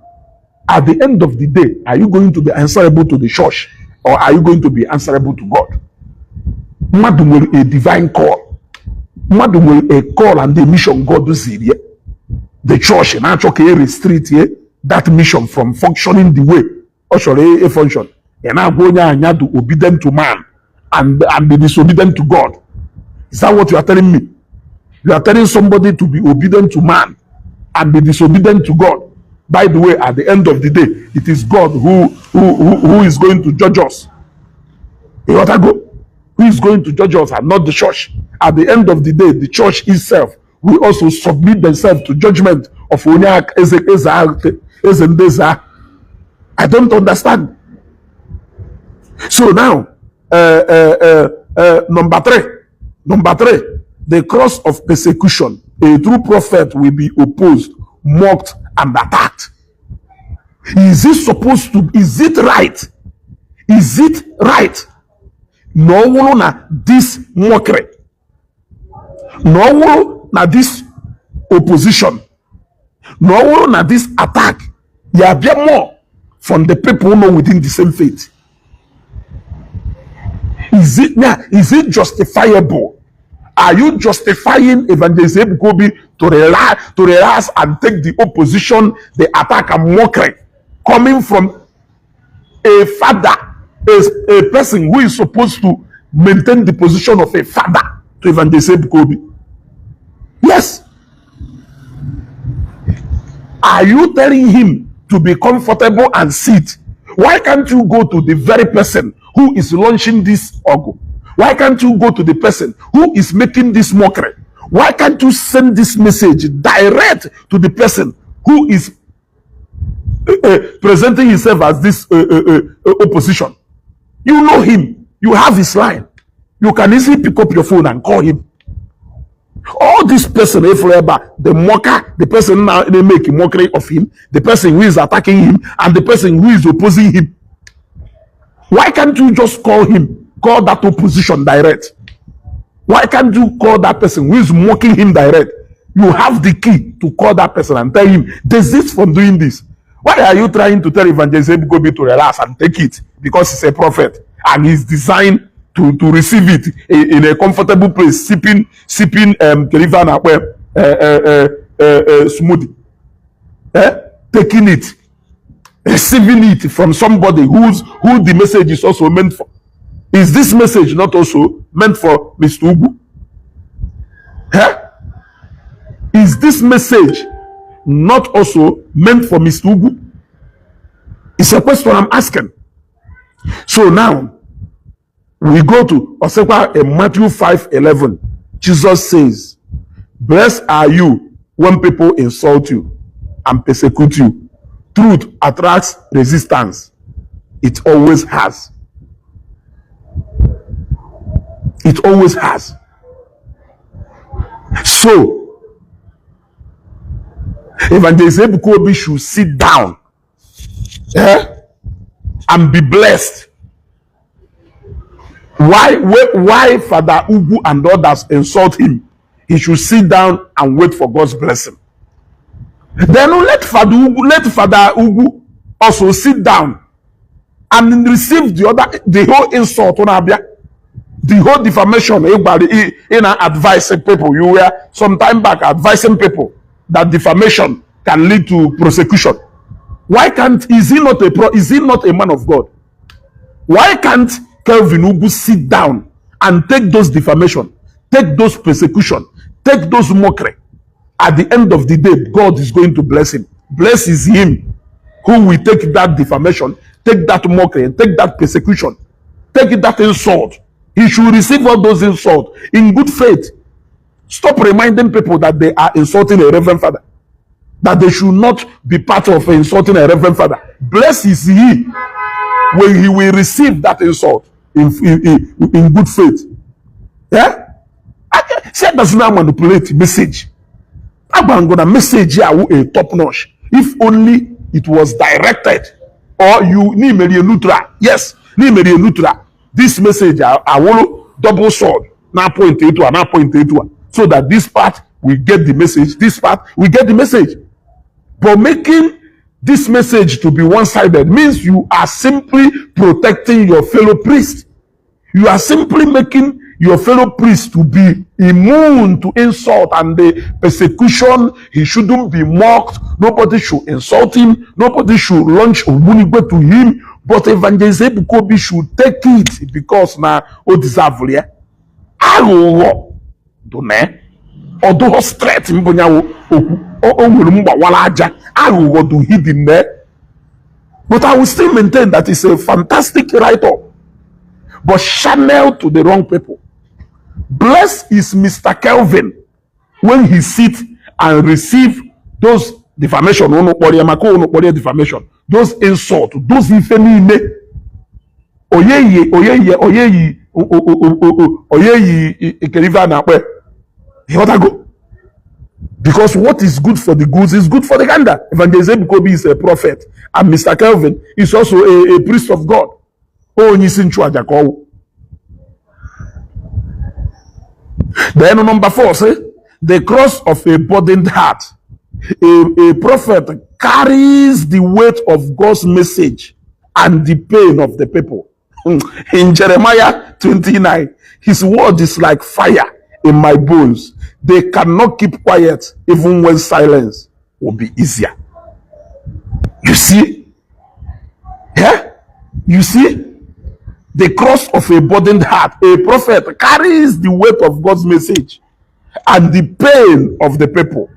At the end of the day, are you going to be answerable to the church or are you going to be answerable to God? Mmadụ nwere a divine call, mmadụ nwere a call and a mission God ziri ya. The church na-achọ ka e restrict ye that mission from functioning the way ọ chọrọ e function. Ị na-agwa onye anya do obedient to man and be disobedient to God. Is that what you are telling me? You are telling somebody to be obedient to man and be disobedient to God. By the way, at the end of the day, it is God who is going to judge us. Ịghọtago? Who is going to judge us and not the church. At the end of the day, the church itself will also submit themselves to judgment of onye eze eze ahụ, eze ndị eze ahụ. I don't understand. So now, number three, number three, the cross of persecution. A true prophet will be opposed, mocked, and attacked. Is it supposed to? Is it right? Is it right? Na ọ wụrụ na this mockery, na ọ wụrụ na this opposition, na ọ wụrụ na this attack, ya bịa more from the people know within the same faith. Is it now? Is it justifiable? Are you justifying Evangelist Ebuka Obi to relax and take the opposition, the attack and mockery coming from a father, a person who is supposed to maintain the position of a father to Evangelist Ebuka Obi? Yes. Are you telling him to be comfortable and sit? Why can't you go to the very person who is launching this ọgụ? Why can't you go to the person who is making this mockery? Why can't you send this message direct to the person who is presenting himself as this opposition? You know him. You have his line. You can easily pick up your phone and call him. All this person, if forever, the mocker, the person now they make a mockery of him, the person who is attacking him, and the person who is opposing him. Why can't you just call him? Call that opposition direct. Why can't you call that person who is mocking him direct? You have the key to call that person and tell him, "Desist from doing this." Why are you trying to tell Evangelist Ebuka Obi to relax and take it because he's a prophet and he's designed to receive it in a comfortable place, sipping keriva na smoothie, eh? Taking it, receiving it from somebody who the message is also meant for? Is this message not also meant for Mr. Ugwu? Eh? Is this message not also meant for Mr. Ugwu? It's a question I'm asking. So now, We go to ọsịkwa in Matthew 5:11, Jesus says, "Blessed are you when people insult you and persecute you." Truth attracts resistance. It always has. It always has. So, Evangelist Ebuka Obi should sit down, eh, and be blessed. Why Father Ugwu and others insult him? He should sit down and wait for God's blessing. Then let Father Ugwu also sit down and receive the whole insult on Abia, the whole defamation. Everybody in advising people. You were some time back advising people that defamation can lead to prosecution. Why can't is he not a pro, is he not a man of God? Why can't Kelvin Ugwu sit down and take those defamation, take those persecution, take those mockery? At the end of the day, God is going to bless him. Bless is him who will take that defamation, take that mockery, take that persecution, take that insult. He should receive all those insults in good faith. Stop reminding people that they are insulting a reverend father, that they should not be part of insulting a reverend father. Blessed is he when he will receive that insult in good faith. Yeah? Say does not manipulate message. I'm gonna message here a top notch. If only it was directed or you need neutral. Yes, need neutral. This message I will double sword. Now point to now point to so that this part will get the message, this part will get the message. But making this message to be one-sided means you are simply protecting your fellow priest. You are simply making your fellow priest to be immune to insult and the persecution. He shouldn't be mocked. Nobody should insult him. Nobody should launch ogbunigwe to him. But Evangelist Ebuka Obi should take it because na o deserve ya. Aghụghọ dị na ya. Ọ dụghọ straight mbụ nyawo okwu o nwere mgbawara aja aghụghọ dị hidden there. But I will still maintain that it's a fantastic write-up, but channeled to the wrong people. Blessed is Mr. Kelvin when he sit and receive those defamation unu kpọrọ ya maka unu kpọrọ ya defamation, those insult, those ife niile onye yi onye yi onye yi onye yi ikerive a na-akpọ ya. Ịghọtago? Because what is good for the goose is good for the gander. Evangelist Ebuka Obi is a prophet and Mr. Kelvin is also a priest of God. Onye isi nchụaja ka ọ wụ. Then number four, say the cross of a burdened heart. A prophet carries the weight of God's message and the pain of the people. In Jeremiah 29, his word is like fire in my bones. They cannot keep quiet even when silence will be easier. You see? Yeah? You see? The cross of a burdened heart. A prophet carries the weight of God's message and the pain of the people.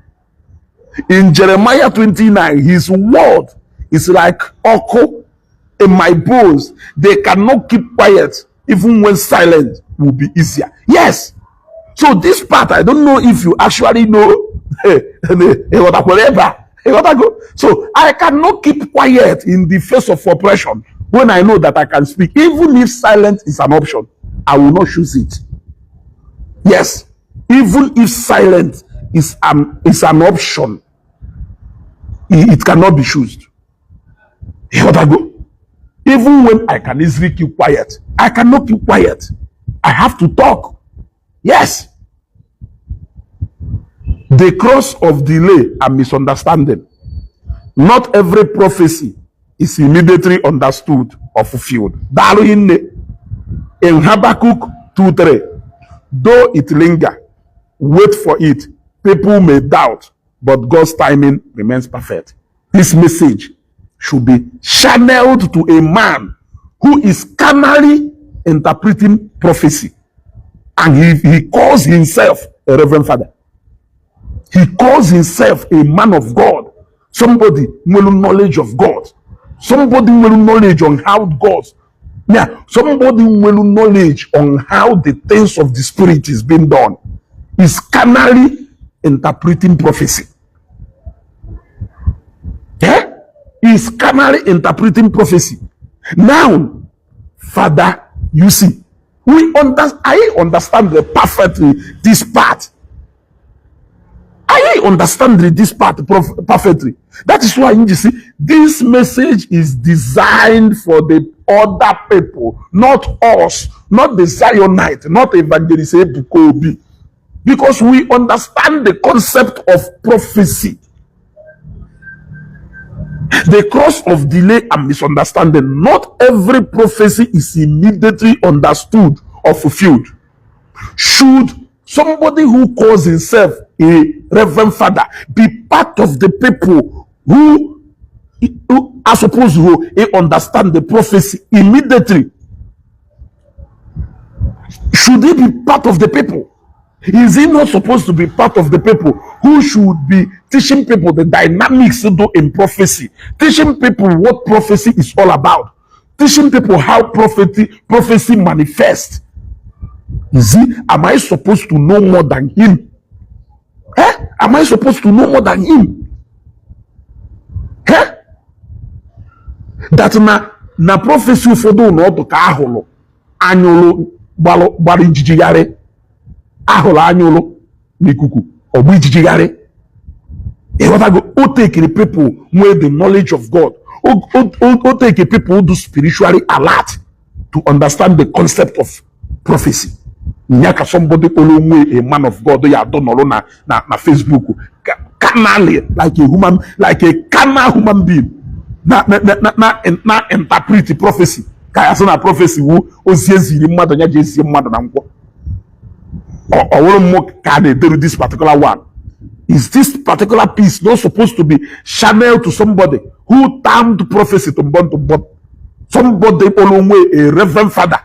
In Jeremiah 29, his word is like ọkụ in my bones. They cannot keep quiet even when silence will be easier. Yes. So this part, I don't know if you actually know. So I cannot keep quiet in the face of oppression when I know that I can speak. Even if silence is an option, I will not choose it. Yes, even if silence is an option, it cannot be chosen. Ịghọtago? Even when I can easily keep quiet, I cannot keep quiet. I have to talk. Yes. The cross of delay and misunderstanding. Not every prophecy is immediately understood or fulfilled. Daalụ hinne. In Habakkuk 2:3, though it linger, wait for it. People may doubt, but God's timing remains perfect. This message should be channeled to a man who is carnally interpreting prophecy. And he calls himself a reverend father. He calls himself a man of God. Somebody with knowledge of God. Somebody with knowledge on how God Yeah, somebody nwere knowledge on how the things of the spirit is being done is carnally interpreting prophecy. Eh? Is carnally interpreting prophecy. Now, Father, you see, we understand, I understand the perfectly this part. I understand this part perfectly. That is why you see this message is designed for the other people, not us, not the Zionite, not Evangelist Ebuka Obi. Because we understand the concept of prophecy. The cross of delay and misunderstanding. Not every prophecy is immediately understood or fulfilled. Should somebody who calls himself a reverend father be part of the people who are supposed to understand the prophecy immediately? Should he be part of the people? Is he not supposed to be part of the people who should be teaching people the dynamics to do in prophecy, teaching people what prophecy is all about, teaching people how prophecy manifests? Is he? Am I supposed to know more than him? Eh? Am I supposed to know more than him? Eh? That na prophecy ụfọdụ na ọdụ ka ahụrụ anyụlụ gbara ijijigharị, ahụrụ anyụlụ n'ikuku ọgba ijijigharị. Ịghọtago? O tekiri people nwee the knowledge of God, o take people who do spiritually alert to understand the concept of prophecy. Nya ka somebody kpọrọ onwe a man of God ya adọ nọrọ na Facebook carnally, like a human, like a carnal human being, na interpret prophecy ka ya sị na prophecy wu ozi eziri mmadụ ya ji ezie mmadụ na nkwọ. Ọ wụrụ mmụọ ka a na-ederu. This particular one, is this particular piece not supposed to be channeled to somebody who termed prophecy to mbon to mbon, somebody kpọrọ onwe a reverend father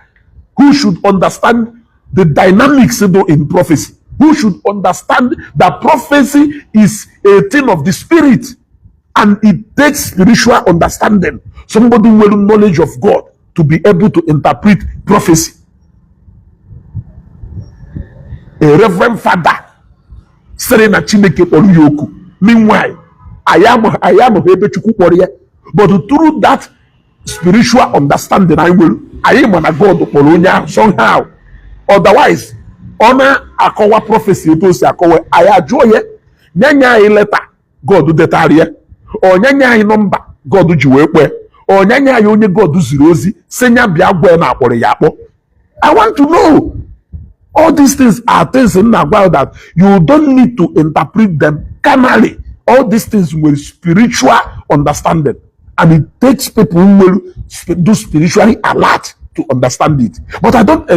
who should understand the dynamics do in prophecy, who should understand that prophecy is a thing of the spirit and it takes spiritual understanding, somebody with knowledge of God to be able to interpret prophecy? A reverend father sịrị na Chineke kpọrọ ya oku. Meanwhile, anyị amaghị ebe Chukwu kpọrọ ya, but through that spiritual understanding anyị nwere, anyị ma na God kpọrọ onye ahụ somehow. Otherwise, ọ na-akọwa prophecy etu o si akọwa, anyị ajụọ ya, nye nye anyị leta God detara ya, onye nye anyị nọmba God ji wee kpee, onye nye anyị onye God ziri ozi si nya bịa gwa ya na akpọrọ ya akpọ. I want to know. All these things are things m na-agwa that you don't need to interpret them carnally. All these things with spiritual understanding, and it takes people who will do spiritually alert to understand it. But I don't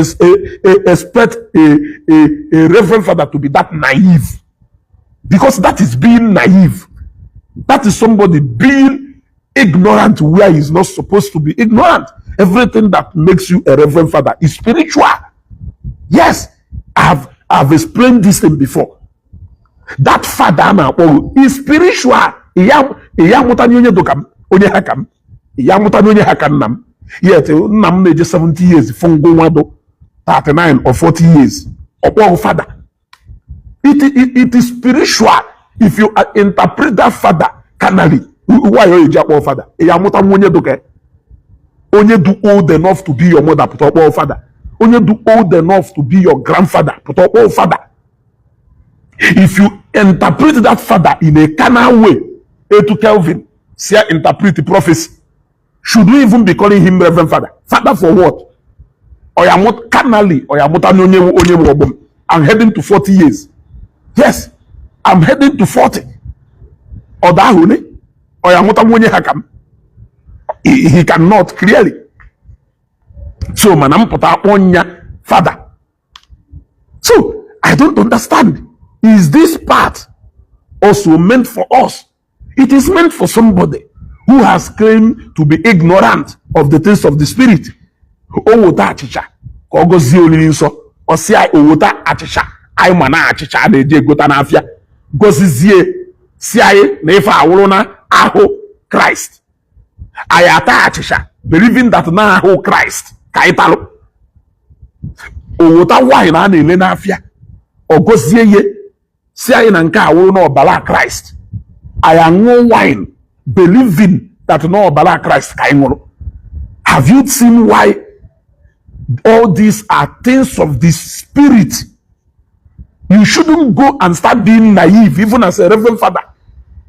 expect a reverend father to be that naive, because that is being naive. That is somebody being ignorant where he's not supposed to be ignorant. Everything that makes you a reverend father is spiritual. Yes, I've explained this thing before. That father a na-akpọ is spiritual. Ya amụta onye dị ka m, onye ha ka m, ya amụta onye ha ka nna m. Yet nna m na-eje 70 years fụ ngụ nwado 39 or 40 years ọkpọ father. It is spiritual. If you interpret that father carnally, why o eji akpọ father? Ya amụta nwa onye dị ka onye dị old enough to be your mother pụta ọkpọ father, onye dị old enough to be your grandfather pụta ọkpọ father. If you interpret that father in a carnal way, etu Kelvin si interpret the prophecy, should we even be calling him reverend father? Father for what? Oya carnally, oya mụta onye bụ ọgbọ m. I'm heading to 40 years. Yes, I'm heading to 40. Ọda ahụ ne oya mụta onye ha ka m? He cannot, clearly. So mana m pụta akpọ nya father. So I don't understand, is this part also meant for us? It is meant for somebody who has claimed to be ignorant of the things of the spirit. O wota achịcha ka ọ gọzie oriri nsọ, ọ sị anyị o wota achịcha anyị ma na achịcha a na-eji egota n'afịa, gọzizie, si anyị na ife awụrụ na ahụ Kraịst. Anyị ata achịcha. believing that na ahụ Christ ka anyị talụ. O weta wine a na-ele n'afịa, ọ gọzie ihe, si anyị na nke a wụrụ n'ọbara Christ. Anyị aṅụọ wine believing that n'ọbara Christ ka anyị ṅụrụ. Have you seen why all these are things of the spirit? You shouldn't go and start being naive, even as a reverend father.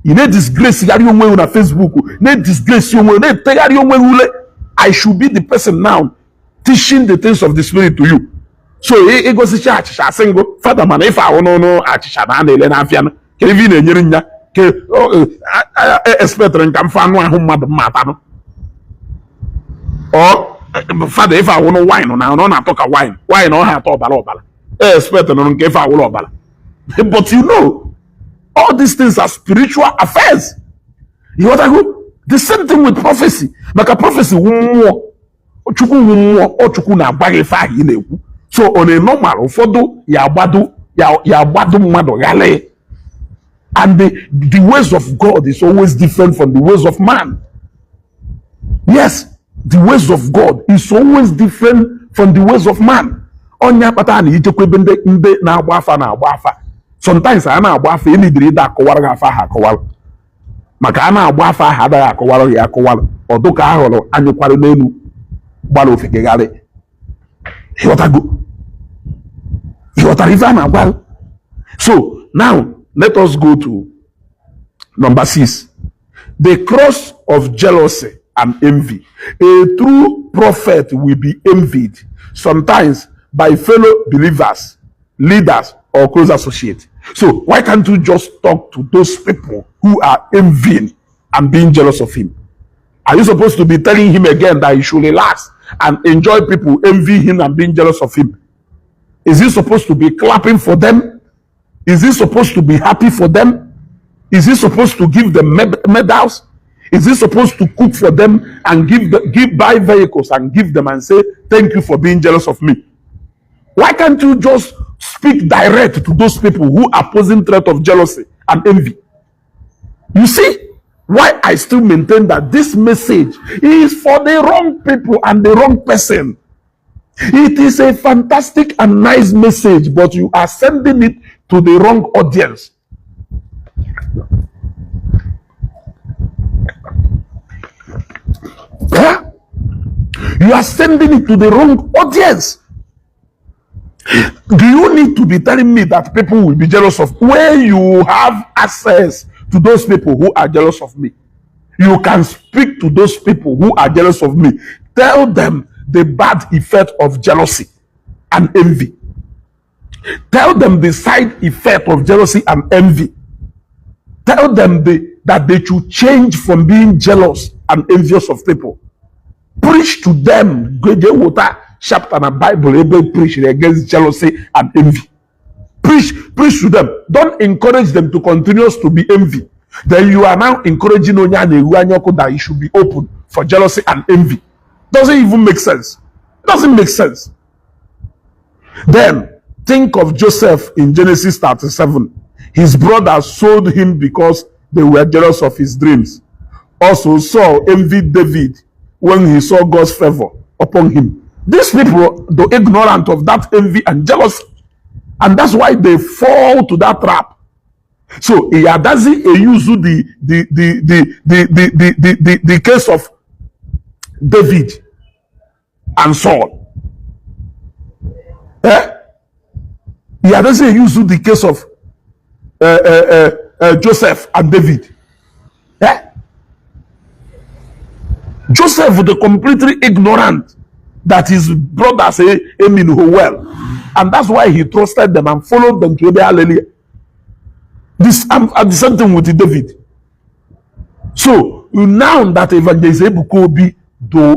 Ị na-disgrace gharị onwe gị na Facebook, na-disgrace onwe gị, na-etegharị onwe gị ule. I should be the person now teaching the things of the spirit to you. So ịgosicha achịcha, asị ngụ, "Fada, mana ife ahụ n'ọnụ achịcha na a na-ele n'afịa, ka ife ị na-enyere nya ke expectịrị nka mfe anụ ahụ mmadụ mma atanụ ọ? Fada, ife awụnụ wine na ọ na-atọ ka wine, wine ọ ha atọ ọbara ọbara, expectịrị nke ife awụrụ ọbara." But you know all these things are spiritual affairs. Ịghọtago? The same thing with prophecy, maka prophecy wu mmụọ Chukwu, wu mmụọ ọ Chukwu na-agwa gị ife ahụ ị na-ekwu. So ọ na-enormal ụfọdụ ya agbado ya agbado mmadụ ghalị. And the ways of God is always different from the ways of man. Yes, the ways of God is always different from the ways of man. Ọnya kpatara na ijekwa ebe ndị na-agba afa na-agba afa, sometimes a na-agba afa, enidiri ịda akọwara gị afa ahụ akọwara, maka a na-agba afa ahụ adaghị akọwara gị akọwara ọdụ ka ahụrụ anyụkwara n'elu gbara ofekegharị. Ịghọtago? Ịghọtara ife a na-agwa gị? So now let us go to number 6, the cross of jealousy and envy. A true prophet will be envied, sometimes by fellow believers, leaders or close associates. So why can't you just talk to those people who are envying and being jealous of him? Are you supposed to be telling him again that he should relax and enjoy people envy him and being jealous of him? Is he supposed to be clapping for them? Is he supposed to be happy for them? Is he supposed to give them medals? Is he supposed to cook for them and give buy vehicles and give them and say, "Thank you for being jealous of me"? Why can't you just speak direct to those people who are posing threat of jealousy and envy? You see why I still maintain that this message is for the wrong people and the wrong person. It is a fantastic and nice message, but you are sending it to the wrong audience. Yeah? You are sending it to the wrong audience. Do you need to be telling me that people will be jealous of where you have access to those people who are jealous of me? You can speak to those people who are jealous of me. Tell them the bad effect of jealousy and envy. Tell them the side effect of jealousy and envy. Tell them that they should change from being jealous and envious of people. Preach to them. Go water chapter na Bible ebe preach against jealousy and envy. Preach, preach to them. Don't encourage them to continue to be envy. Then you are now encouraging onye a na-ehu anya ọkụ that he should be open for jealousy and envy. Doesn't even make sense. Doesn't make sense. Then think of Joseph in Genesis 37. His brothers sold him because they were jealous of his dreams. Also, Saul envied David when he saw God's favor upon him. These people, the ignorant of that envy and jealousy, and that's why they fall to that trap. So he doesn't use the case of David and Saul. Eh? He doesn't use the case of Joseph and David. Eh? Joseph, the completely ignorant that his brothers say mean well, and that's why he trusted them and followed them to ebe hallelujah. This and the same thing with David. So now that Evangelist Ebuka Obi do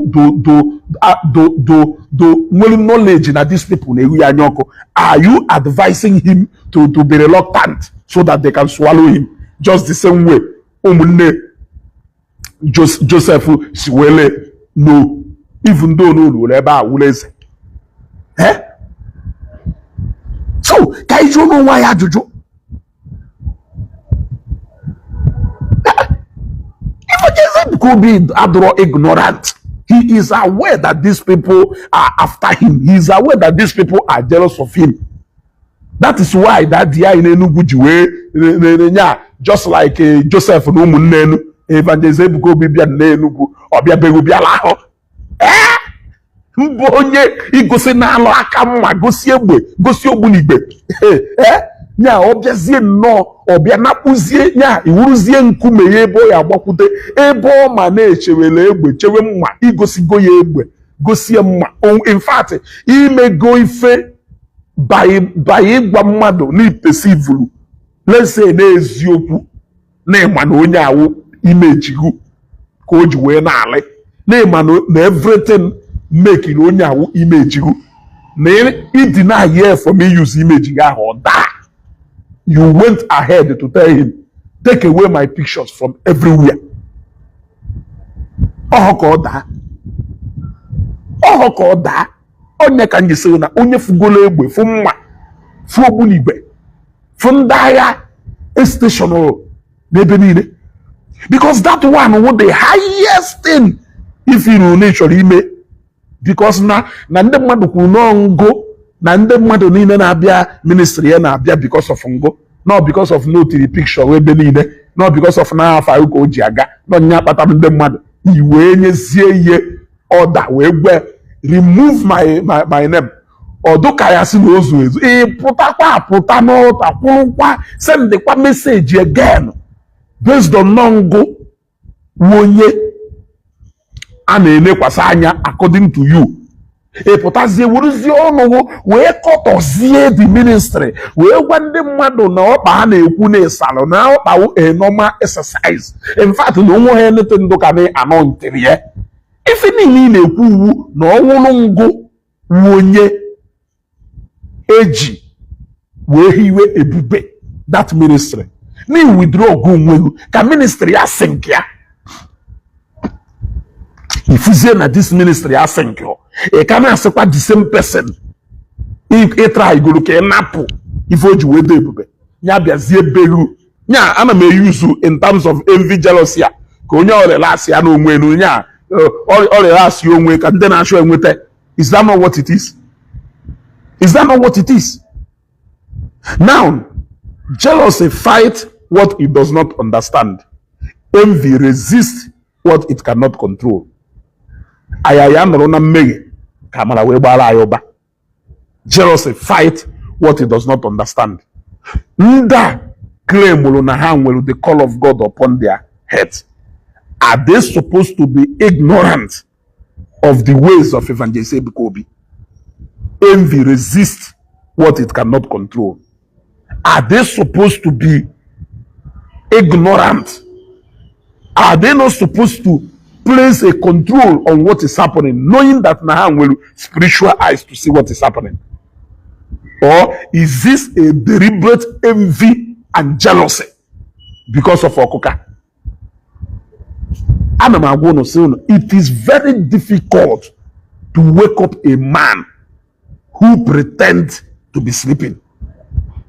nwere knowledge na these people na-eru ya anya ọkụ, are you advising him to be reluctant so that they can swallow him just the same way ụmụnne Joseph si wele? No, even though no were ebe a wụrụ eze. Eh? So ka anyị jụọ n'onwe anyị ajụjụ. Evangelist Ebuka Obi adụrọ ignorant. He is aware that these people are after him. He is aware that these people are jealous of him. That is why that di anyị n'Enugwu ji wee nya just like Joseph na ụmụnne enu. Evangelist Ebuka Obi bịa n'Enugwu, ọ bịabeghị, bịala ahụ ee mbụ onye igosi na-alụ aka mma, gosi egbe, gosi ogbunigwe. Ee, nya ọ bịazie nnọọ, ọ bịa napụzie nya iwuruzie nkume ya ebe ọ ya agbakwute, ebe ọ ma na-echewere egbe, chewe mma, igosigo ya egbe, gosie mma. In fact, imego ife by ịgwa mmadụ na ipesivulu, let's say n'eziokwu na ịma na onye awụ imejigu ka o ji wee na-alị, na ịma na everything mekiri onye awụ imejigu na ịdị na from use image gị ahụ, ọ daa. You went ahead to tell him, "Take away my pictures from everywhere." Ọhọ ka ọ daa, ọhọ ka ọ daa. Onye ka m ji sị na onye fugolo egbe, fụ mma, fụ ogbunigwe, fụ ndị agha station n'ebe niile, because that one wụ the highest thing if iru na ị chọrọ ime, because na ndị mmadụ kwuru nọọ ngụ na ndị mmadụ niile na-abịa ministry ya na-abịa because of ngụ, not because of no tiri picture ebe niile, not because of na afa ka o ji aga nọ nya kpatara ndị mmadụ i wee nyezie ihe ọda wee gwe remove my name. Ọdụ ka ya si na ozu ezu, ị pụtakwa apụta n'ụta kwụrụkwa, sendịkwa message again based on nọ ngụ onye a na-elekwasị anya according to you. Ị pụtazie, werezie ọnụ wee kọtọzie the ministry, wee gwa ndị mmadụ na ọkpa ha na-ekwu na ịsalụ na ọkpa wụ a normal exercise. In fact, na onwe ha anything ndụ ka na anọ ntịrị ya. Ife niile ị na-ekwu uwu na ọnwụrụ ngụ wu onye eji wee hiwe ebube that ministry na withdraw gị onwe gị ka ministry ya sink ya. Ifuzie na this ministry ya sink, ị ka na-asịkwa the same person ịtra igoro ka ị napụ ife o ji wee do ebube ya bịazie beru nya. Ana m eyuzu in terms of envy, jealousy a ka onye ọrịa asị ya n'onwe na onye a ọrịa asị onwe ka ndị na-achọ enweta. Is that not what it is? Is that not what it is? Now, jealousy fight what it does not understand. Envy resist what it cannot control. Aya ya nọrọ na mmehie ka amara wee gbara anyị ụba. Jealousy fight what it does not understand. Ndị a claimụrụ na ha nwere the call of God upon their heads, are they supposed to be ignorant of the ways of Evangelist Ebuka Obi? Envy resists what it cannot control. Are they supposed to be ignorant? Are they not supposed to place a control on what is happening, knowing that na ha nwere spiritual eyes to see what is happening? Or is this a deliberate envy and jealousy because of ọkụka? Ana m agwa unu, sị unu, it is very difficult to wake up a man who pretend to be sleeping.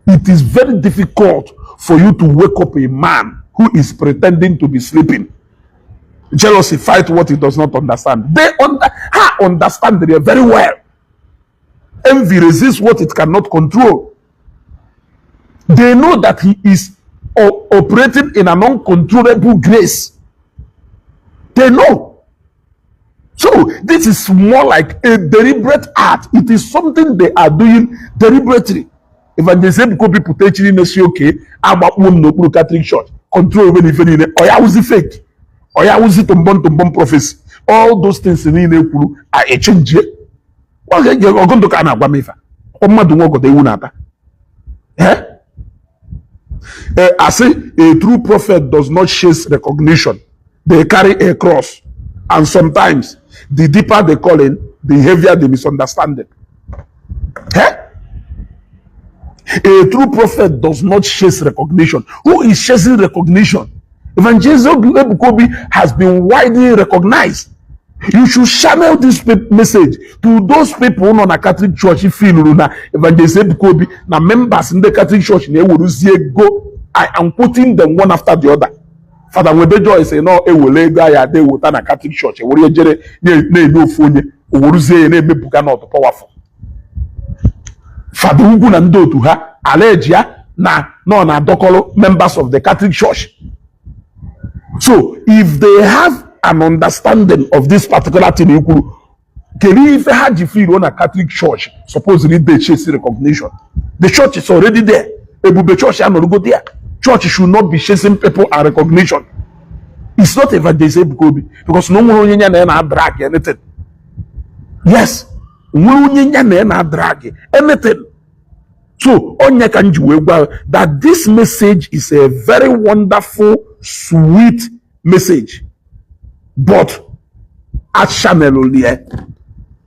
It is very difficult for you to wake up a man who is pretending to be sleeping. Jealousy fight what he does not understand. They under ha understand it very well. Envy resists what it cannot control. They know that he is operating in an uncontrollable grace. They know. So this is more like a deliberate act. It is something they are doing deliberately. Evangelist Ebuka Obi pụta echi niile si oke agbakpuo m n'okpuru Catholic Church, control onwe na ife niile, ọ ya wụzi fake, ọ ya wụzi tụmbọm tụmbọm prophecy, all those things niile kwuru a echenjie ọgụ ndụ ka a na-agwa m ife ọ mmadụ nwe ọgọdọ ewu na-ata. Eh? Eh, asị a true prophet does not chase recognition. They carry a cross, and sometimes the deeper the calling, the heavier the misunderstanding. Eh? A true prophet does not chase recognition. Who is chasing recognition? Evangelist Ebuka Obi has been widely recognized. You should channel this message to those people nọ na Catholic Church feel na Evangelist Ebuka Obi na members ndị Catholic Church na-eweruzie ego. I am quoting them one after the other. Fada Nwebe Joy sị nọ ewele ego ya ada eweta na Catholic Church, ewere jere na-enye ofu onye, oweruzie ya na-emebuga n'ọdụ powerful. Fada Ugwu na ndị otu ha alaeji ya na nọ na-adọkọrọ members of the Catholic Church. So if they have an understanding of this particular thing i kwuru, kedu ife ha ji feel na Catholic Church supposedly dey chase recognition? The church is already there. Ebube church anọrọgo there. Church should not be chasing people and recognition. It's not Evangelist Ebuka Obi, because na o nwere onye ya na ya na-drag anything. Yes, nwere onye ya na ya na-drag anything. So onye ka m ji wee gwa that this message is a very wonderful, sweet message, but a channel ya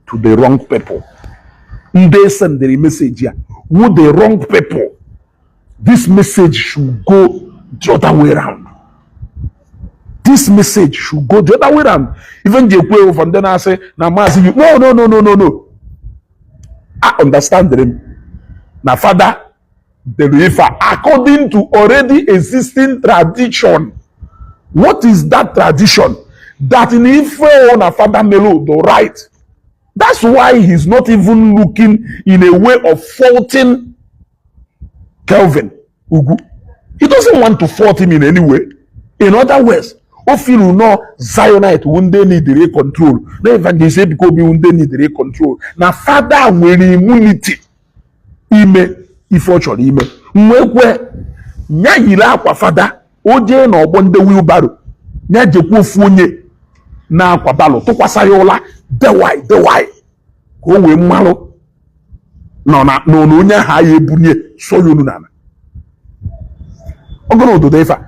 to the wrong people. Ndị sendịrị message ya who the wrong people. This message should go the other way round. This message should go the other way round. Even ji ekwu ụfọdụ ndị na-asị na maazị, no, no, no, no, no, no, I understand them. Na fada dere ife a according to already existing tradition. What is that tradition? That in ife ọ na fada melu the right. That's why he's not even looking in a way of faulting Kelvin Ugwu. He doesn't want to fault him in any way. In other words, o feel no Zionite wu ndị need control, na Evangelist Ebuka Obi wu ndị need control, na fada nwere immunity ime ife ọ chọrọ ime. Nwekwe nya yiri akwa fada, o jee n'ọgbọ ndị wheelbarrow, nya jekwa ofu onye na-akwa barrow tụkwasị ya ụla dewai dewai ka o wee mmalụ nọ na nọ na onye ahụ ya ebunye sọ ya onu n'ala. Ọgụrụ ododo ife a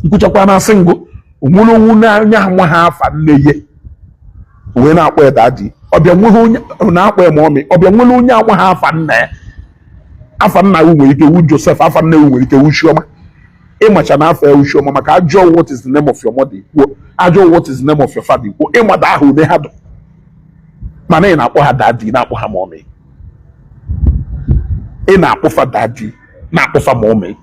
nkwụchakwa na-asị ngụ onwere onwu n'anya nwa ha afa nne ye wee na-akpọ ya daddy. Ọbịa nweghị onye na-akpọ ya mommy. Ọbịa nwere onye agba ha afa nna ya. Afa nna ya nwere ike wu Joseph, afa nne ya nwere ike wu Chioma. Ịmacha na afọ ya wu Chioma, maka ajụọ, "What is the name of your mother?" ikwuo. Ajụọ, "What is the name of your father?" ikwuo. Ịmada aha une ha dụ, mana ị na-akpọ ha daddy, na-akpọ ha mommy. Ị na-akpọfa daddy, na-akpọfa mommy.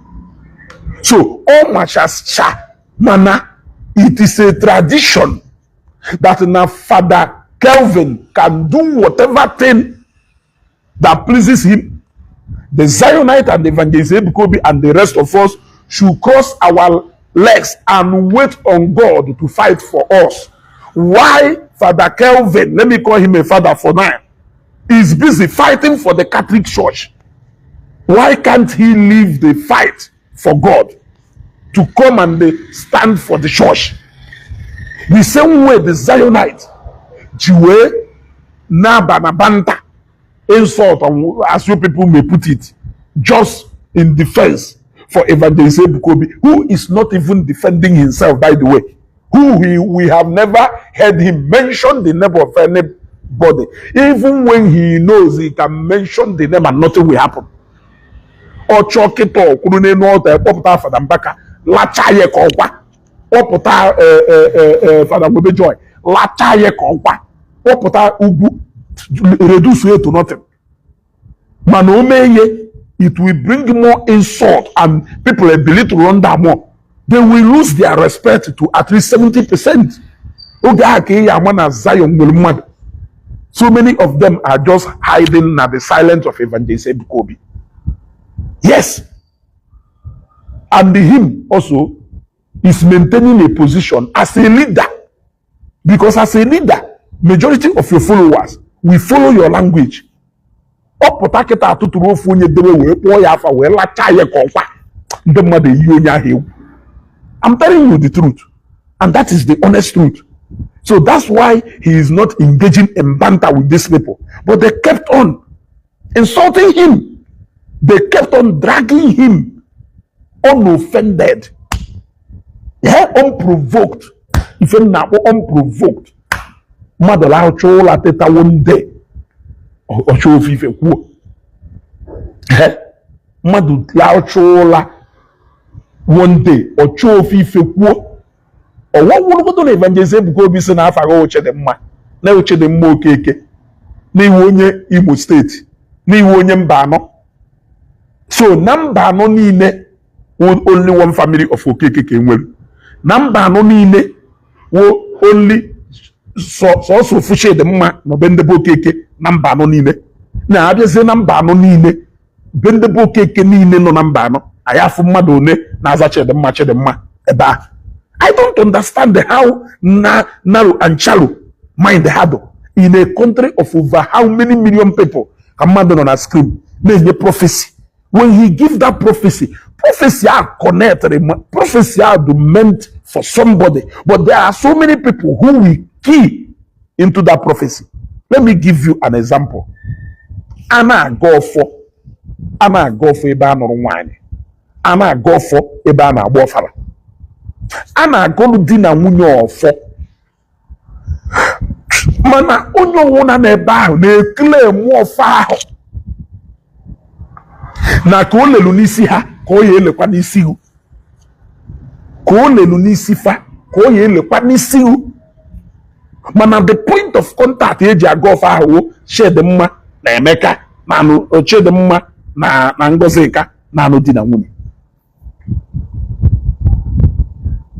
So ọ machacha, mana it is a tradition that na Father Kelvin can do whatever thing that pleases him. The Zionite and the Evangelist Ebuka Obi and the rest of us should cross our legs and wait on God to fight for us. Why Father Kelvin, let me call him a father for now, is busy fighting for the Catholic Church? Why can't he leave the fight for God to come and stand for the church? The same way the Zionite ji wee na-aba na banta insult, as you people may put it, just in defense for Evangelist Ebuka Obi, who is not even defending himself, by the way, who we have never heard him mention the name of anybody, even when he knows he can mention the name and nothing will happen. Ọchọ kịta ọkwuru n'elu ọta, kpọpụta Fada Mbaka, lacha ya ka ọkwa. Kpọpụta Fada Nwebe Joy, lacha ya ka ọkwa. Kpọpụta Ugwu, reduce it to nothing. Mana o mee ihe, it will bring more insult and people belittle under more. They will lose their respect to at least 70%. Oge ahụ ka ị ya ama na Zion nwere mmadụ. So many of them are just hiding na the silence of Evangelist Ebuka Obi. Yes, and him also is maintaining a position as a leader, because as a leader, majority of your followers will follow your language. Ọ pụta kịta atụtụrụ ofu onye debe wee kpụọ ya afa wee lachaa ya ka ọkwa, ndị mmadụ eyi onye ahụ egwu. I'm telling you the truth, and that is the honest truth. So that's why he is not engaging in banter with these people, but they kept on insulting him. They kept on dragging him unoffended, yeah, unprovoked. Ife m na-akpọ unprovoked, mmadụ lahụcha ụlọ teta one day, ọchọ ofe ife kwuo. Mmadụ lahụcha ụla one day, ọchọ ofe ife kwuo. Ọwọ wụrụgodo na Evangelist Ebuka Obi si na afa gị Uche dị mma, na Uche dị mma Okeke, n'iwu onye Imo Steeti, n'iwu onye mba anọ. So na mba anọ niile, only one family of Okeke ka enwere. Na Mbano niile wo only sọsọ ofu Chidimma na be ndị be Okeke na Mbano niile. Na-abịazie na Mbano niile, be ndị be Okeke niile nọ na Mbano, anyị afụ mmadụ one na-aza Chidimma, Chidimma ebe ahụ. I don't understand how na narrow and shallow mind ha do in a country of over how many million people, ka mmadụ nọ na screen na-enye prophecy. When he give that prophecy, prophecy are connected, prophecy are meant for somebody, but there are so many people who will key into that prophecy. Let me give you an example. A na-aga ọfọ, a na-aga ọfọ ebe a nụrụ nwaanyị, a na-aga ọfọ ebe a na-agba ọfara, a na-agọlụ di na nwunye ọfọ, mana onye ọwụna n'ebe ahụ na-ekele ọfọ ahụ na ka o lelu n'isi ha, ka o ya elekwa n'isi hu, ka o lelu n'isi fa, ka o ya elekwa n'isi hu. Mana the point of contact eji aga ọfọ ahụ wo Chidimma na Emeka na anụ Chidimma na Ngozika na anụ di na nwunye.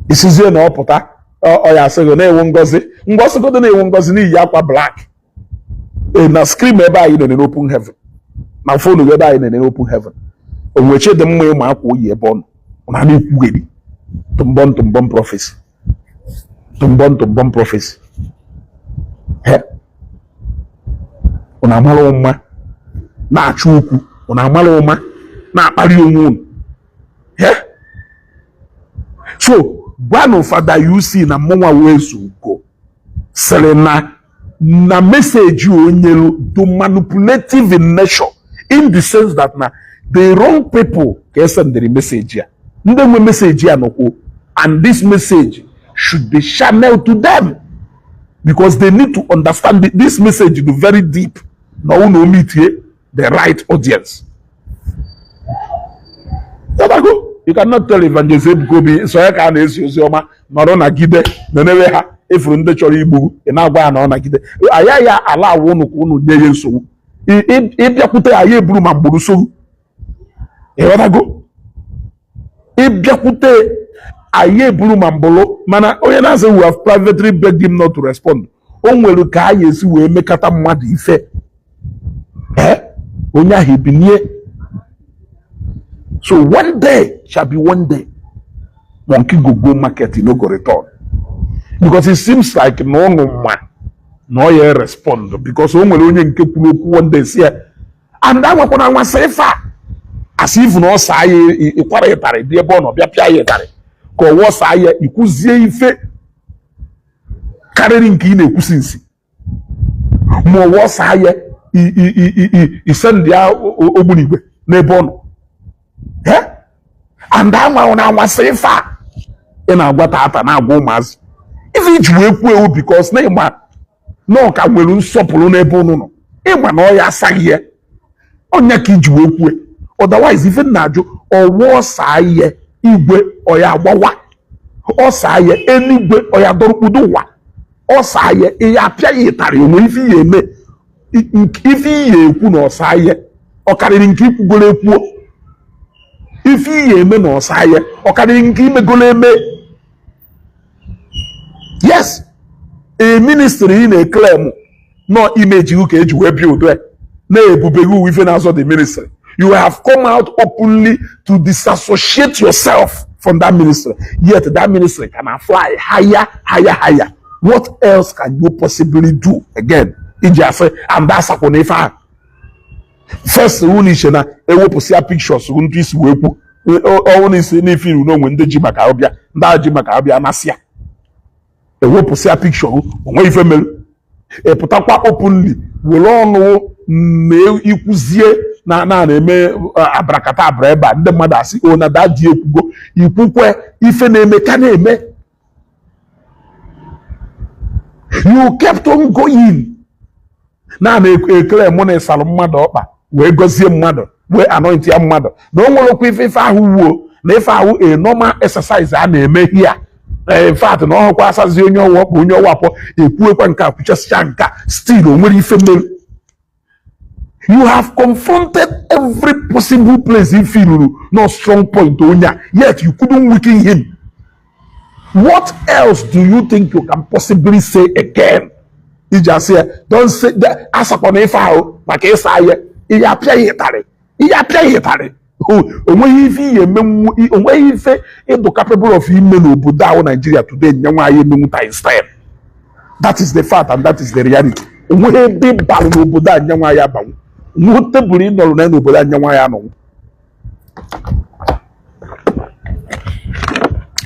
Isizie na ọ pụta, ọ ya asị gị na-ewu ngozi ngọzigodo, na-ewu ngozi n'iyi akwa black na screen ebe anyị nọ n'open heaven, na phone ebe anyị nọ n'open heaven. Onwe Chidimma ịma akwa oyi ebe ọ nọ na na-ekwugheri tụmbọm tụmbọm prophecy, tụmbọm tụmbọm prophecy. Unu amara ụma na-achọ okwu, unu amara ụma na-akparị onwe unu. So gwanụ Fada UC na mụnwa Wezugo sịrị na message onyelu do manipulative in nature, in the sense that na the wrong people ka esendịrị message a. Ndị nwe message a nọkwo, and this message should be channeled to them because they need to understand it. This message is very deep na unu meet the right audience. Yadago, you cannot tell Evangelist Ebuka Obi so ya ka a na-ezi ozi ọma nọrọ nagide nenewe ha efuru ndị chọrọ igbu. Ị na-agwa ya na ọ nagide aya ya ala awụ unu ka unu nye ya nsogbu. Ịbịakwute ya, ya eburu ma mgburu nsogbu. Ịghọtago? Ịbịakwute anyị, eburu ma mbụlụ. Mana onye na-asị, "We have privately begged him not to respond." O nwere ka a esi wee mekata mmadụ ife, ee, onye ahụ ebinie. So one day shall be one day, monkey go go market, e no go return, because it seems like na ụnụ ma na ọ ya respond, because o nwere onye nke kwuru okwu one day si ya and anwakwana anwasị ife a, as if na ọ saa ya ịkwara ịtarị dị ebe ọ nọ bịa pịa ya ịtarị, ka ọ wọsaa ya ikwuzie ife karịrị nke ị na-ekwusi nsi, ma ọ wọsaa ya isendị ya ogbunigwe n'ebe ọ nọ. And anwa na anwasị ife a ị na-agwa tata, na-agwa ụmụazị ife iji wee kwuo ewu, because na ịma na ọ ka nwere nsọpụrụ n'ebe ụnụ nọ, ịma na ọ ya asaghị ya ọnya ka iji wee kwue. Otherwise, ife m na-ajụ, ọwụọ saa ihe igwe ọya agbawa, ọ saa ya eluigwe ọya dọrọkpudo ụwa, ọ saa ya ihe apịa ya ịtarị, onwe ife ihe eme, ife ihe ekwu na ọsa ihe ọ karịrị nke ikwugoro ekwuo, ife ihe eme na ọsa ya ọ karịrị nke imegolo eme. Yes, a ministry ị na-eclaim nọ image ka eji wee build ya na-ebubeghị uwe ife na-azọ the ministry, you have come out openly to disassociate yourself from that ministry, yet that ministry can fly higher, higher, higher. What else can you possibly do again iji asị and asakwu na ife ahụ first unu iche na ewepụsịa pictures ntụ isi wee kwu ọnwụ na isi n'ife iru n'onwe ndị ji maka ọbịa, ndị ahụ ji maka ọbịa masịa ewepụsịa picture onwe ife mere, ịpụtakwa openly were ọnụ na ikwuzie na na-eme abrakata abra ebe a, ndị mmadụ asị o na daddy ekwugo ikwukwe ife na-eme ka na-eme. You kept on going na ekele mụ na ịsalụ mmadụ ọkpa wee gọzie mmadụ, wee anoint ya mmadụ, na o nwere okwu ife ife ahụ wuo na ife ahụ a normal exercise a na-eme here. In fact, na ọhụkwa asazi onye ọwa ọkpa, onye ọwa apọ ekwuekwa nke a, kwuchasịcha nke a, still o nwere ife mere. You have confronted every possible place if ruru no strong point onye a, yet you couldn't weaken him. What else do you think you can possibly say again? Iji asị ya, don't say that, asakwana ife ahụ maka ịsa ya, ihe apịa ya ịtarị, ihe apịa ya ịtarị. Onweghị ife ihe emenwu, onweghị ife ịdụ capable of ime n'obodo ahụ Nigeria today nye nwaanyị emenwu times 10. That is the fact and that is the reality. Onweghị ebe ịbalụ n'obodo a nye nwaanyị abanwu. Onweghị tebụl ị nọrọ na n'obodo a nye nwaanyị anọnwụ.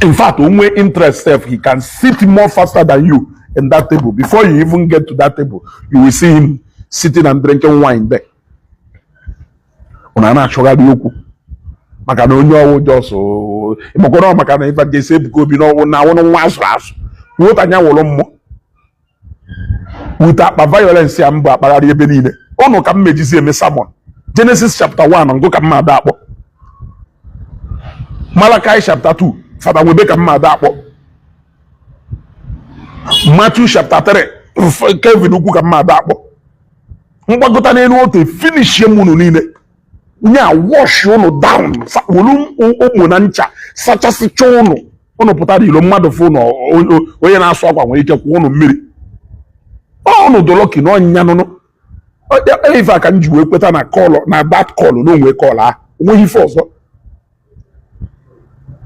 In fact, onwe interest sef, he can sit more faster than you in that table. Before you even get to that table, you will see him sitting and drinking wine there. Unu na-achọgharị okwu maka na onye ọwụ jos ịmakwara maka na Evangelist Ebuka Obi n'ọwụ na awụrụ nwa azụrụ azụ wụta anya wụrụ mmụọ wute akpa violence ya mbụ akpagharị ebe niile. Ụnụ ka m mejizi eme sermon Genesis chapter 1 ngụ ka mma ada akpọ, Malachi chapter 2 Fada Nwebe ka mma ada akpọ, Matthew chapter 3 Kevin Ukwu ka mma ada akpọ. Mgbagota n'elu otu finish m unu niile, nye a wash unu down, wolu ụmụ na ncha sachasịcha unu. Unu pụtara ilo mmadụ fụ na onye na-asụ akwa nwere ike kwụọ unu mmiri. Unu doloki na ọnyịnya nụnụ ife a ka m ji wee kweta na call na that call na onwe call ahụ onweghị ife ọzọ,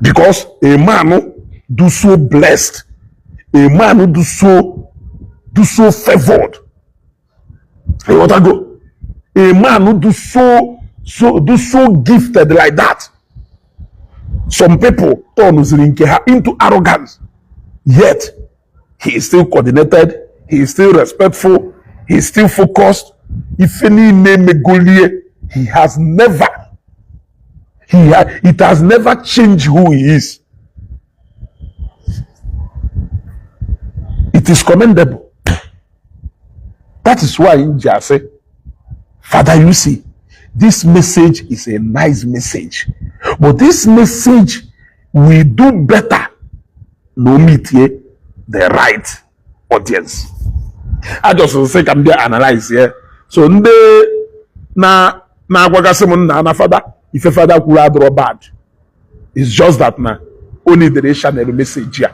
because a man do so blessed, a man do so favored, ịghọtago, a man do so gifted like that. Some people turnziri nke ha into arrogance, yet he is still coordinated, he is still respectful, he is still focused. Ife niile megolie, he has never he ha, it has never changed who he is. It is commendable. That is why m ji asị, Father, you see, this message is a nice message, but this message will do better na o meetie the right audience. I just say ka m bịa analyze ya. So ndị na na-agwagasị m nna na fada ife fada kwuru adịrọ bad. It's just that na o needed channel message ya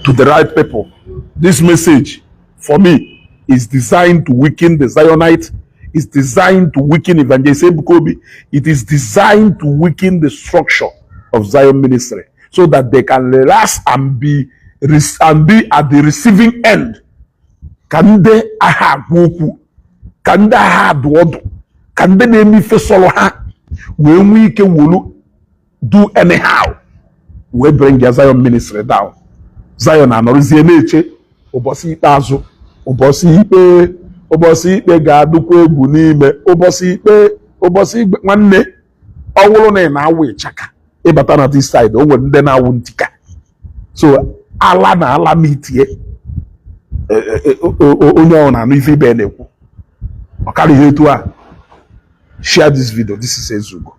to the right people. This message for me is designed to weaken the Zionite, is designed to weaken Evangelist Ebuka Obi. It is designed to weaken the structure of Zion ministry so that they can relax and be at the receiving end. Ka ndị agha agwa okwu, ka ndị agha adụ ọdụ, ka ndị na-eme ife sọrọ ha wee nwee ike wolu do anyhow wee bring their Zion ministry down. Zion anọrọzie na-eche ụbọchị ikpeazụ, ụbọchị ikpe, ụbọchị ikpe ga-adụkwa egwu n'ime ụbọchị ikpe, ụbọchị ikpe. Nwanne, ọ bụrụ na ị na-awụ ịchaka ịbata na this side, o nwere ndị na-awụ ntika. So ala na ala mitie onye ọ na-anụ ife ibe na-ekwu ọ karịghị etu a. Share this video. This is Ezugo.